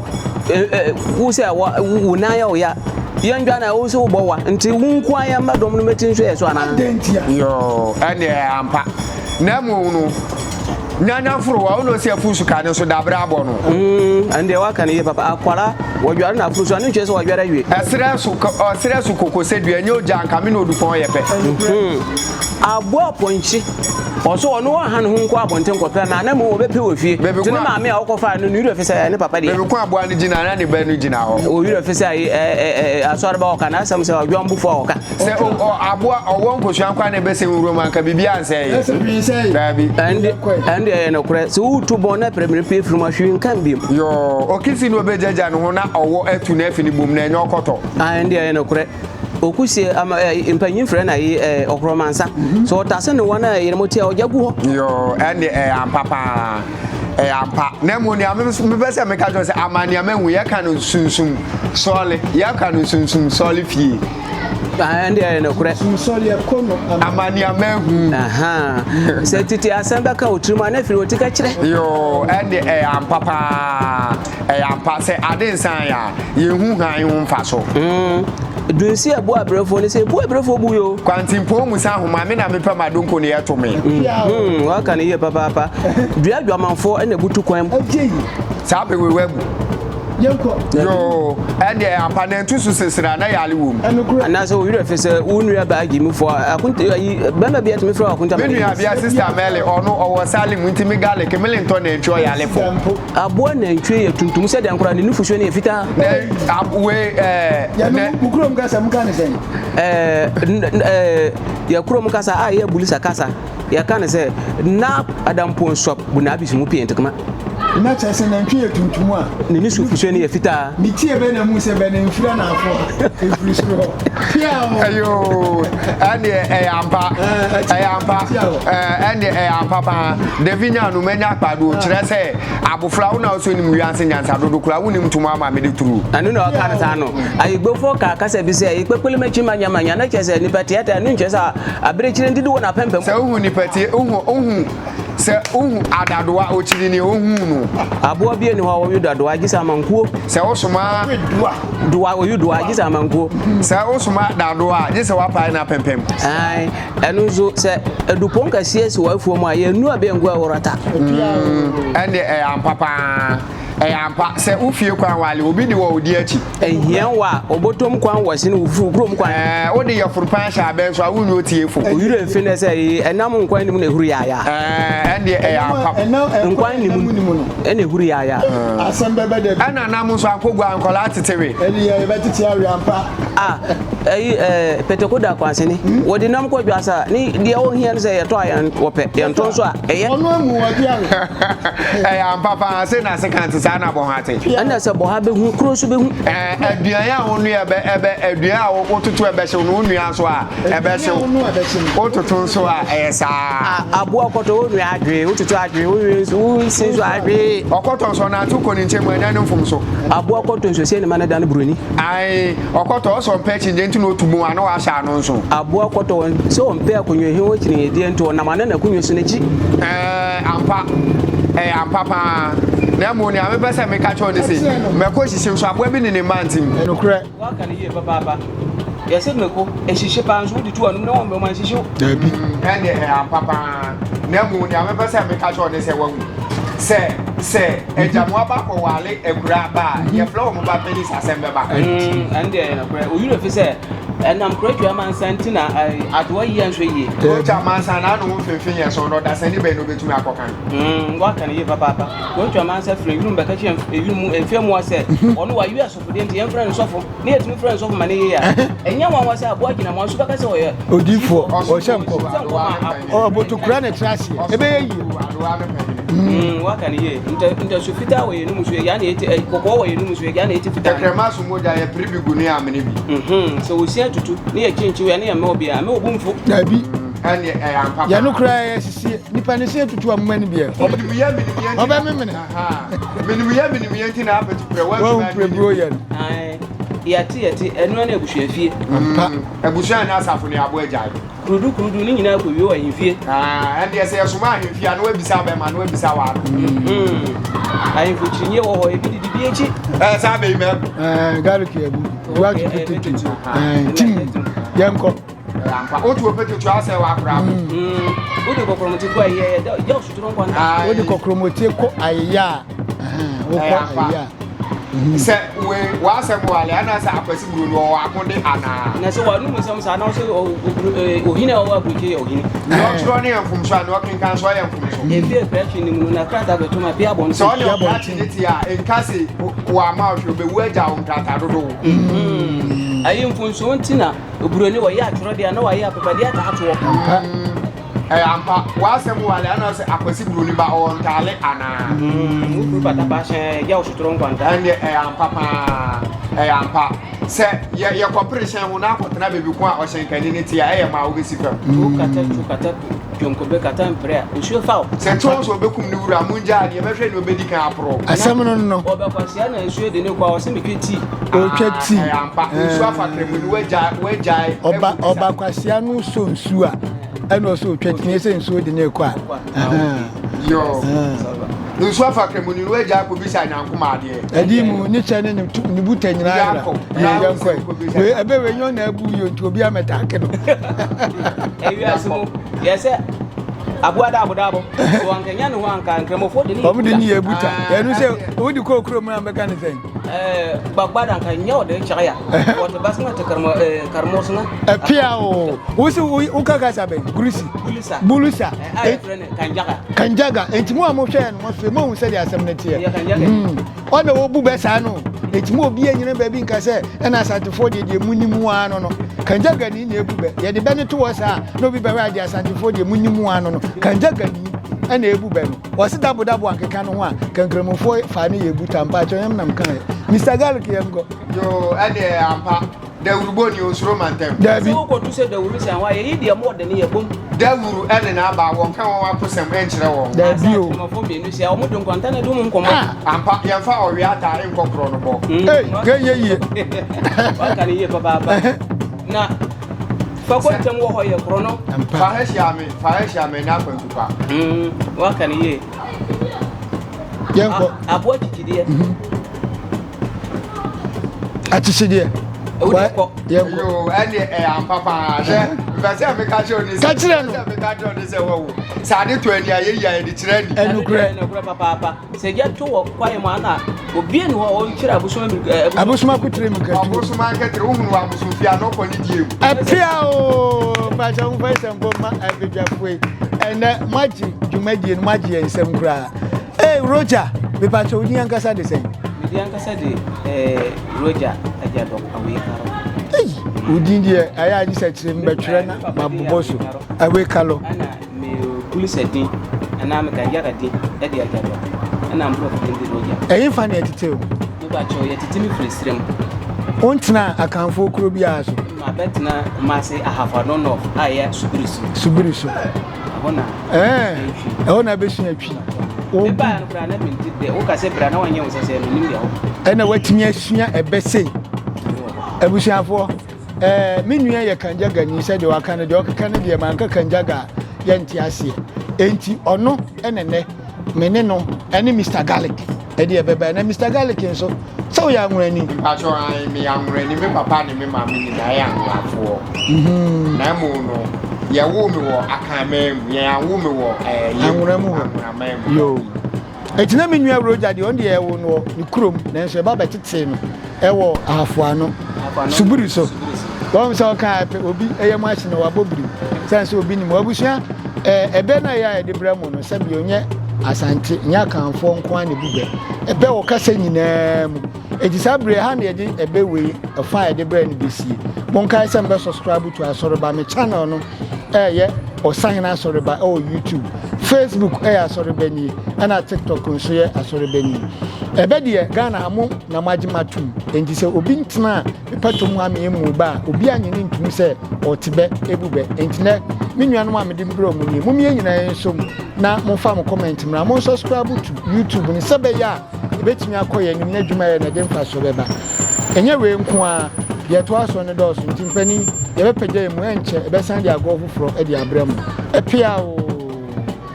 [SPEAKER 2] wo sɛ wo nan yɛ wo ya, yɛndwa na wo sɛ wobɔ wa, nti wo nko a yɛmma dɔm no mmɛti nso yɛ so anaa?
[SPEAKER 3] Adɛn ntia?
[SPEAKER 1] Yoo, ɛnneɛ ampa. Na mmom no, Nyanya foro wa, wo na ɔsi afu suka no so dabrɛ abɔ no.
[SPEAKER 2] Mm, ɛndeɛ waka no yie papa. Akwara, wɔdware no afuru so a, ne nkyerɛ sɛ wɔadware awie.
[SPEAKER 1] Ɛserɛ so, ɔserɛ so koko sɛ dua, ɛnyɛ ogya anka me ne odupɔn yɛ pɛ.
[SPEAKER 2] Mm, aboa pɔnkye, ɔso ɔno ɔnha ne ho nkɔ abɔnten nkɔpɛ ma, na mmom ɔbɛpɛ wɔ fie. Nti ne maame a ɔkɔfaa no, ne werɛ fi sɛ ɛyɛ ne papa dea.
[SPEAKER 1] Baabi ko aboa no gyina na ne ba no gyina hɔ.
[SPEAKER 2] Wo werɛ fi sɛ asɔreba ɔka n'asɛm sɛ ɔdwambufoɔ a ɔka.
[SPEAKER 1] Sɛ o ɔ aboa ɔwɔ nkosua nkwa na ɛbɛsɛ nwura mu anka biribi ansɛe yɛ.
[SPEAKER 3] Ɛsɛ hwee nsɛe.
[SPEAKER 1] Daabi.
[SPEAKER 2] Ɛnde ɛnde ɛyɛ nokorɛ sɛ woretu bɔn na prɛmire pue firi mu a hwee nka bio.
[SPEAKER 1] Yoo, okisi na obegyagya ne ho na ɔwɔ atu no afi ne bom na ɛnyɛ ɔkɔtɔ.
[SPEAKER 2] Ah, ɛnde ɛyɛ nokorɛ. Okusie ama ɛ mpanyin frɛ no ayi ɛ ɔkorɔmansa. Sɛ ɔtase ne wɔn a ɛyere mo te a ɔgya gu hɔ.
[SPEAKER 1] Yoo, ɛnde ɛyɛ ampa paa. Ɛyɛ ampa. Na mmom nea mepɛ sɛ meka kyerɛ wo sɛ ama nea mahu yɛka no sunsum sɔle yɛka no sunsum sɔle fie.
[SPEAKER 2] Ɛnde ɛyɛ nokorɛ.
[SPEAKER 3] Sunsum sɔle ɛkɔ no
[SPEAKER 1] ama nea mahu.
[SPEAKER 2] Sɛ tete asɛm bɛka wo tirim a na firi wo ti ka kyerɛ.
[SPEAKER 1] Yoo, ɛnde ɛyɛ ampa paa. Ɛyɛ ampa sɛ ade nsan yɛ a, yɛnhu hann ho mfaso.
[SPEAKER 2] Dunsi ɛbo abrɛfoɔ no sɛ ebu abrɛfoɔ bu yoo.
[SPEAKER 1] Kwantempɔn mu sa ahoma me na mepɛ m'adonko no yɛto me.
[SPEAKER 2] Waka no yie papaapa. Dua dwamanfoɔ ɛna ebutu kwan mu.
[SPEAKER 1] Saa bɛ wei wabu.
[SPEAKER 3] Yɛnkɔ.
[SPEAKER 1] Yoo, ɛndeɛ ampa nantu so sesera na yare wɔ mu.
[SPEAKER 2] Anaasɛ wo werɛ fi sɛ wo nua baa gyimifoɔ a akonta ayi bɛrima bi atumi frɛ wo akonta
[SPEAKER 1] Me nua bea sister Mary ɔno ɔwɔ Salim nti me garlic me lentɔ nantwi ɔyarefo.
[SPEAKER 2] Aboa nantwie yɛ tuntum sɛ dɛn koraa ne nufusuo no yɛ fitaa.
[SPEAKER 1] Nɛ ab wei ɛɛ.
[SPEAKER 3] Yɛ
[SPEAKER 1] nɛ.
[SPEAKER 3] mo kurom kasa mo ka ne sɛn?
[SPEAKER 2] Ɛɛ ɛɛ yɛ kurom kasa a yɛ Bulisa kasa yɛ ka ne sɛ na adamponsɔp bu na abisi mu pii ntikma.
[SPEAKER 3] Na kyerɛ sɛ nantwie yɛ tuntum a.
[SPEAKER 2] Ne nufusuo no yɛ fitaa.
[SPEAKER 3] Me tie bɛ na mu sɛ bɛ ne mfiri anaafoɔ mfiri soro hɔ. Pia o.
[SPEAKER 1] Ayoo ɛndeɛ ɛyɛ ampa ɛyɛ ampa ɛndeɛ ɛyɛ ampa paa Davi nya no manya akpado kyerɛ sɛ abofra wo na wosɛ nim wiase nyansa dodo koraa wonim ntoma ama mede turu.
[SPEAKER 2] Ɛno na ɔka no saa no. Ayigbefoɔ kaa kasa bi sɛ, Ayikpekpele makyi manya manya, na kyerɛ sɛ nipa tiatia, ɛno nkyerɛ sɛ abirekyire ndidi wɔ n'apampam.
[SPEAKER 1] Sɛ wohu nipa tie wohu wohu. Sɛ wohu adadoa, okyiri nea ohuu no.
[SPEAKER 2] Aboa bi nni hɔ a ɔwe dadoa gye sɛ amankuo.
[SPEAKER 1] Sɛ wosoma.
[SPEAKER 3] Doa.
[SPEAKER 2] Doa, ɔwe doa gye sɛ amankuo.
[SPEAKER 1] Sɛ wosoma dadoa a, gye sɛ woapae no apempem.
[SPEAKER 2] Ae, ɛno nso sɛ adupɔn kɛseɛ si w'afuo mu a, yɛnnu abɛngu a ɛworata.
[SPEAKER 1] Ɛndeɛ ɛyɛ ampa paa. Ɛyɛ ampa sɛ wo fie kwan wale, obi de wɔ wo di akyi.
[SPEAKER 2] Ehia wo a, obotom kwan wɔ sen wo fi kurom kwan.
[SPEAKER 1] Ɛɛ, wode yafunu pan hyɛ abɛn so a, wonyɛ otiefo.
[SPEAKER 2] Wo werɛ mfi nnɛ sɛ ee, ɛnam nkwa nni mu na ehuru yaayaa.
[SPEAKER 1] Ɛɛ, ɛndeɛ ɛyɛ ampa.
[SPEAKER 2] Nkwa nni mu na ehuru yaayaa.
[SPEAKER 3] Asɛm bɛba da bi.
[SPEAKER 1] Ɛna nam nso akogua nkwadaa tete we.
[SPEAKER 3] Ɛdeɛ yɛbɛtete awe ampa.
[SPEAKER 2] Ah, ɛyi ɛɛ pɛtɛkoda kwansene. Wɔde nam kɔ dwa sa ne deɛ wɔhia no sɛ yɛtɔ a yɛn wɔpɛ yɛntɔ nso a ɛyɛ.
[SPEAKER 3] Ɔno amu wɔde awe.
[SPEAKER 1] Ɛyɛ ampa paa se na sekan te saa na bɔha te.
[SPEAKER 2] Ɛna sɛ bɔha bɛhu kuro nso bɛhu.
[SPEAKER 1] Ɛɛ aduan a wonua ɛbɛ ɛbɛ aduan a wototo ɛbɛhyew no wonua nso a ɛbɛhyew wototo nso a ɛyɛ saa.
[SPEAKER 2] Aboa kɔtɔ wonua adwee wototo adwee wowie nso wosi nso adwee.
[SPEAKER 1] Ɔkɔtɔ nso ɔnante kɔ ne nkyɛn mu ɛnyɛ ne mfomso.
[SPEAKER 2] Aboa kɔtɔ nso sie ne ma ne da no buroni.
[SPEAKER 1] Ae ɔkɔtɔ ɔsɔ ɔmpɛ akyinnye nti na otu mu a na wahyɛ ano nso.
[SPEAKER 2] Aboa kɔtɔ wɔn sɛ ɔmpɛ akonnwa he hɔ kyinnyedie nti ɔnam ane n'akonnwa so n'akyi.
[SPEAKER 1] Ɛɛ ampa, ɛyɛ ampa paa. Na mmom nea mepɛ sɛ meka kyerɛ wo ne se, mako hyehye nso aboa bi ne ne mma nte mu.
[SPEAKER 3] Nokorɛ.
[SPEAKER 2] Woaka no yie papaapa. Yɛse mako ɛhyehye paa nso wode to w'anom na wɔn bɛma nhyehye wo.
[SPEAKER 3] Dabi.
[SPEAKER 1] Ɛndeɛ ɛyɛ ampa paa. Na mmom nea mepɛ sɛ meka kyerɛ wo ne sɛ wahu sɛ sɛ agyamoa ba kɔwale akuraa ba a, yɛfrɛ wɔn ba panin sɛ asɛm bɛba.
[SPEAKER 2] Ɛndeɛ ɛyɛ nokorɛ. Wo werɛ fi sɛ ɛnam Kuratwa amansan nti na adoa yie nso yie.
[SPEAKER 1] Kuratwa amansan na ano ho mfimfini yɛ so no, ɔdasani bɛn na obetumi akɔkan?
[SPEAKER 2] Woaka no yie papaapa. Kuratwa amansan firi ewinom bɛka kyerɛ ewinom mfeɛ mmoa sɛ ɔno wawe asɔfodeɛ nti yɛmfrɛ no sɔfo. Ne yɛtumi frɛ no sɔfo ma no yie a, ɛnyɛ nwanwa sɛ aboa gyinamoa nso bɛka sɛ ɔyɛ
[SPEAKER 3] odiyifoɔ. Ɔhyɛ nkɔm. Ɔbotokura na ɛtra aseɛ. Ɛbɛyɛ yie.
[SPEAKER 2] Woaka no yie. Ntasu fitaa wɔ yɛn num so, yɛgya na ɛti, kɔkɔɔ wɔ yɛn num so, yɛgya na ɛti fitaa.
[SPEAKER 1] Tɛkrɛma so mogya yɛ pere bi gu ne amene bi.
[SPEAKER 2] Sɛ osia tutu ne yɛ kyenkyew a ne yɛ mmɛ obiara, mɛ obu mfo.
[SPEAKER 3] Dabi.
[SPEAKER 1] Ɛnneɛ ɛyɛ ampa paa.
[SPEAKER 3] Yɛn koraa yɛ sisie. Nipa ne se tutu a moma no bi ɛ. Ɔbɛmemene.
[SPEAKER 1] Menimyɛ menimyɛ nti na apɛtu prɛ
[SPEAKER 3] wɔn prɛ buro yɛ no.
[SPEAKER 2] Yɛte yɛte ɛno ne abusua fie.
[SPEAKER 3] Ampa.
[SPEAKER 1] Abusua nyɛ asafo ne aboa agyae.
[SPEAKER 2] Kurudu kurudu ne nyinaa kɔ wie wɔ ahemfie.
[SPEAKER 1] Ɛndeɛ sɛ yɛsoma ahemfie a na wabisa bɛma na wabisa waa no.
[SPEAKER 2] Ahemfo kyiniiɛ wɔ hɔ ebi didi bi akyi.
[SPEAKER 1] Ɛɛ saa bɛyi mɛ.
[SPEAKER 3] Ɛɛ garlic yɛ bu. Wa tu potato. Ɛɛ tim yɛnkɔ.
[SPEAKER 1] Ampa wotu potato asɛ wɔ akora.
[SPEAKER 2] Wode kɔkɔrɔmɔti kɔ ayeyɛ yɛ yɛ sotoro nkwa.
[SPEAKER 3] Wode kɔkɔrɔmɔti kɔ ayeyɛ a. Wokɔ ayeyɛ a.
[SPEAKER 1] Sɛ we w'asɛm wale anaasɛ akwasi buro no ɔwɔ akode anaa.
[SPEAKER 2] Na sɛ w'anum nsɛm saa na ɔsɛ ohene a ɔwɔ aburokyi yɛ ohene.
[SPEAKER 1] Nea ɔtwerɛ no yɛ mfomso a nea ɔkenkan nso ɔyɛ mfomso.
[SPEAKER 2] Efi akrakye no mu no na krataa bɛto ma pia abɔnten.
[SPEAKER 1] Sɛ ɔne ɔkrakye ne te a nka se wamma ɔhwɛ ɔbɛwu agya wo nkrataa dodow.
[SPEAKER 2] Ayi mfomsoɔ nti na oburoni wɔyɛ atwerɛdeɛ a na wayɛ apepadeɛ ataa toɔ.
[SPEAKER 1] Ɛyɛ ampa, w'asɛm wale anaasɛ Akwasi Broni ba ɔwɔ ntaale anaa?
[SPEAKER 2] Wo kuru pata pa hyɛn gya wo sotoro nkwanta.
[SPEAKER 1] Ɛndeɛ ɛyɛ ampa paa, ɛyɛ ampa. Sɛ yɛ yɛkɔpere hyɛn ho na akɔtena baabi ko a ɔhyɛnkani no te a, ɛyɛ ma a wobɛsi fam.
[SPEAKER 2] Tu kata tu kata dwonkobe kata mpere a, nsuo fa wo.
[SPEAKER 1] Sɛ kyɛw sɛ ɔbɛkum ne wura, mongyaa no, yɛbɛhwɛ nea ɔbɛdi kan aporɔw.
[SPEAKER 3] Asɛm no no.
[SPEAKER 2] Ɔbɛkwasia na nsuo de ne kɔ a, ɔse metwe tii.
[SPEAKER 3] Ɔretwa tii.
[SPEAKER 1] Ɛyɛ ampa, nsuo afa kramoni, wagyae, wagyae.
[SPEAKER 3] Ɔba ɔba kwasia no sɔ nsuo a. Ɛna ɔsɛ otwa tumi sɛ nsuo de ne kɔ a.
[SPEAKER 1] Yo. Nsuo afa kramoni no agya akɔbisa nyankoma adeɛ.
[SPEAKER 3] Ɛdi mu ne kyɛ ne ne buta nyinaa yɛra. Yɛ yɛn kɔ. Wei ɛbɛ wei nyɛ ɔna abu yɛ nti obi amɛtaake no.
[SPEAKER 2] Ewiase mu yɛ sɛ aboa daabo daabo. So ankanya ne ho anka nkramofoɔ de ne yɛ buta.
[SPEAKER 3] Wɔn de ne yɛ buta. Ɛnu sɛ wodi kɔ kurom na bɛka ne sɛn.
[SPEAKER 2] Gbagbada nka nyɛ ɔde kyɛ ya. Wɔte basima te karmo karmosna.
[SPEAKER 3] Ɛpia o. Wosi woka kasa bɛn? Gurusi.
[SPEAKER 2] Bulusa.
[SPEAKER 3] Bulusa.
[SPEAKER 2] A yɛfrɛ no kanjaga.
[SPEAKER 3] Kanjaga. Enti mo a mohwɛ no mo afei moahu sɛdeɛ asɛm no teɛ. Ɔna wɔbu bɛ saa no. Enti mo obi anyina baabi nka sɛ ɛna asantefoɔ deɛ deɛ mu nim ara no no. Kanjaga ni na ebu bɛ. Yɛde bɛ no to hɔ saa na obi bɛhwɛ adeɛ asantefoɔ deɛ mu nim ara no no. Kanjaga ni ɛna ebu bɛ no. Wɔse dabo dabo ankeka no ho a kankramofoɔ faa no yɛ buta mpakyɛw yɛm nam kaeɛ. Mister Garlic yɛnkɔ.
[SPEAKER 1] Yoo ɛneɛ ampa dawurubɔ ni onsuro mantam.
[SPEAKER 3] Dabi.
[SPEAKER 2] Sɛ wokɔdu sɛ dawuru sɛn hɔ a yɛyi deɛ mo ɔde no yɛ bom.
[SPEAKER 1] Dawuru ɛne n'aba wɔnka wɔn akosɛm nkyerɛ wɔn.
[SPEAKER 3] Dabi o.
[SPEAKER 2] Asa akyerɛmɔfoɔ mmienu hyia wɔn de nkwanta na ɛdi wɔn nkɔmmɔ.
[SPEAKER 3] Ah.
[SPEAKER 1] Ampa yɛnfa ɔwea ataa nkɔ korɔ no bɔ.
[SPEAKER 3] Ei kɛnyɛ yie.
[SPEAKER 2] Waka no yie papaapa. Na. Fa kɔ ntɛm wɔ hɔ yɛ korɔ no.
[SPEAKER 1] Fa ha hyia me, fa ha hyia me ɛnyɛ akwantu pa.
[SPEAKER 2] Mm, waka no yie.
[SPEAKER 3] Yɛnkɔ.
[SPEAKER 2] Aboa kyikyideɛ.
[SPEAKER 3] Mhm. Akyekyedeɛ.
[SPEAKER 2] Wode kɔ.
[SPEAKER 3] Yɛnkɔ.
[SPEAKER 1] Yoo, ɛne ɛyɛ ampa paa. Hwɛ, mpɛ sɛ meka kyerɛ wo ne sɛ.
[SPEAKER 3] Ka kyerɛ no.
[SPEAKER 1] Sɛ meka kyerɛ wo ne sɛ wɔwo. Sɛ ade to ani a yɛyi a yɛde kyerɛ ani.
[SPEAKER 3] Ɛnokorɛ.
[SPEAKER 2] Ɛnokorɛ papaapa. Sɛ gya to wɔ kwaeɛ mu a na obi ni hɔ a ɔnkyerɛ abosom mirika ɛ.
[SPEAKER 3] Abosom akotire mirikatu.
[SPEAKER 1] Abosom ankɛtire wohunu wɔ abosomfie a na ɔkɔ ne die mu.
[SPEAKER 3] Apia o mpakyɛ mo fa nsɛmpo ma abadwafoɔ yi ɛnɛ moagye dwumadie no moagye yɛn nsɛm koraa ee Roger mepakyɛ wo din ankasa de sɛn?
[SPEAKER 2] Me din ankasa de eh, Roger Agyadɔ Awekalo.
[SPEAKER 3] Ei, wo din deɛ ɛyɛ agye sɛ kyerɛ mu bɛtwerɛ na mabobɔ so Awekalo.
[SPEAKER 2] Me Bulisa din anaa me Kanjaka din de Agyadɔ ɛna mborɔfo din de Roger.
[SPEAKER 3] Ɛhefa na yɛtetee wo?
[SPEAKER 2] Me pa kyɛw, yɛtete me firi serɛ mu.
[SPEAKER 3] Wontenaa Akanfoɔ kuro biara so?
[SPEAKER 2] Mabɛtena Kumasi Ahafo Ano North a ɛyɛ Subiri so.
[SPEAKER 3] Subiri so.
[SPEAKER 2] Ɛhɔ na
[SPEAKER 3] Ɛɛ, ɛhɔ na abɛsua twi.
[SPEAKER 2] Me baa no koraa na mente dɛ, woka sɛ bra na wanyɛ wo sɛ sɛ menim deɛ hɔ.
[SPEAKER 3] Ɛna watumi asua ɛbɛ sei. Abusuafoɔ. Ɛɛ, me nua yɛ Kanjagani, sɛdeɛ waka no, deɛ ɔkeka no deɛ, manka Kanjaga a, yɛnte aseɛ. Enti ɔno na nnɛ me ne no ne Mister Garlic ɛde ɛbɛba. Na Mister Garlic nso, sɛ woyɛ anworani?
[SPEAKER 1] Mpakyɛw, ae, meyɛ anworani. Me papa ne me maame nyinaa yɛ anworafoɔ. Na mmom no, yɛwoo me wɔ Akanman mu, yɛanwo me wɔ ɛɛ, yɛn
[SPEAKER 3] Anwora mu hɔ.
[SPEAKER 1] Anworaman mu.
[SPEAKER 3] Yoo. Enti na me nua Roger deɛ, ɔno deɛ yɛwoo no wɔ ne kurom, nanso yɛba bɛtetee no wɔ Ahafo Ano, Subiri so. Wɔn sɛ ɔka a, pɛ obi yam ahye na wabɔ birim, sane sɛ obi nim. Abusua, ɛbɛ no a ɛyɛ a yɛde brɛ mo no, sɛbi ɔnyɛ Asante, nyɛ Akanfoɔ nko ara na ɛbu bɛ. Ɛbɛ wɔ kasa nyinaa mu. Enti saa bere ha na yɛde ɛbɛ wei ɛfa a yɛde brɛ no bɛsie. Monkae sɛ mobɛ subscribe to Asɔreba, me channel no ɛyɛ Ɔsahene Asɔreba ɛwɔ YouTube, Facebook ɛyɛ Asɔreba nie, ɛna TikTok nso yɛ Asɔreba nie. Ɛbɛ deɛ Ghana ha mo na moagye matom, enti sɛ obi ntena pɛtɔ mu amee mu ba a, obi anye ne ntom sɛ ɔte bɛ ebu bɛ. Enti nɛ me nuanom a mede brɛ mo nie, mom yɛn nyinaa yɛnsom na momfa mo comment mmra, mon subscribe to YouTube no sɛ bɛyɛ a Ebetumi akɔ yɛn anim na adwuma yɛ na ɛde mfaso bɛba. Ɛnyɛ wei nko ara, deɛ ɛtoa so no dɔɔso nti mpanin, yɛbɛpagya yɛn mu, ɛnkyɛ yɛbɛsan de agorɔ foforɔ de abrɛ mo. Ɛpeaw!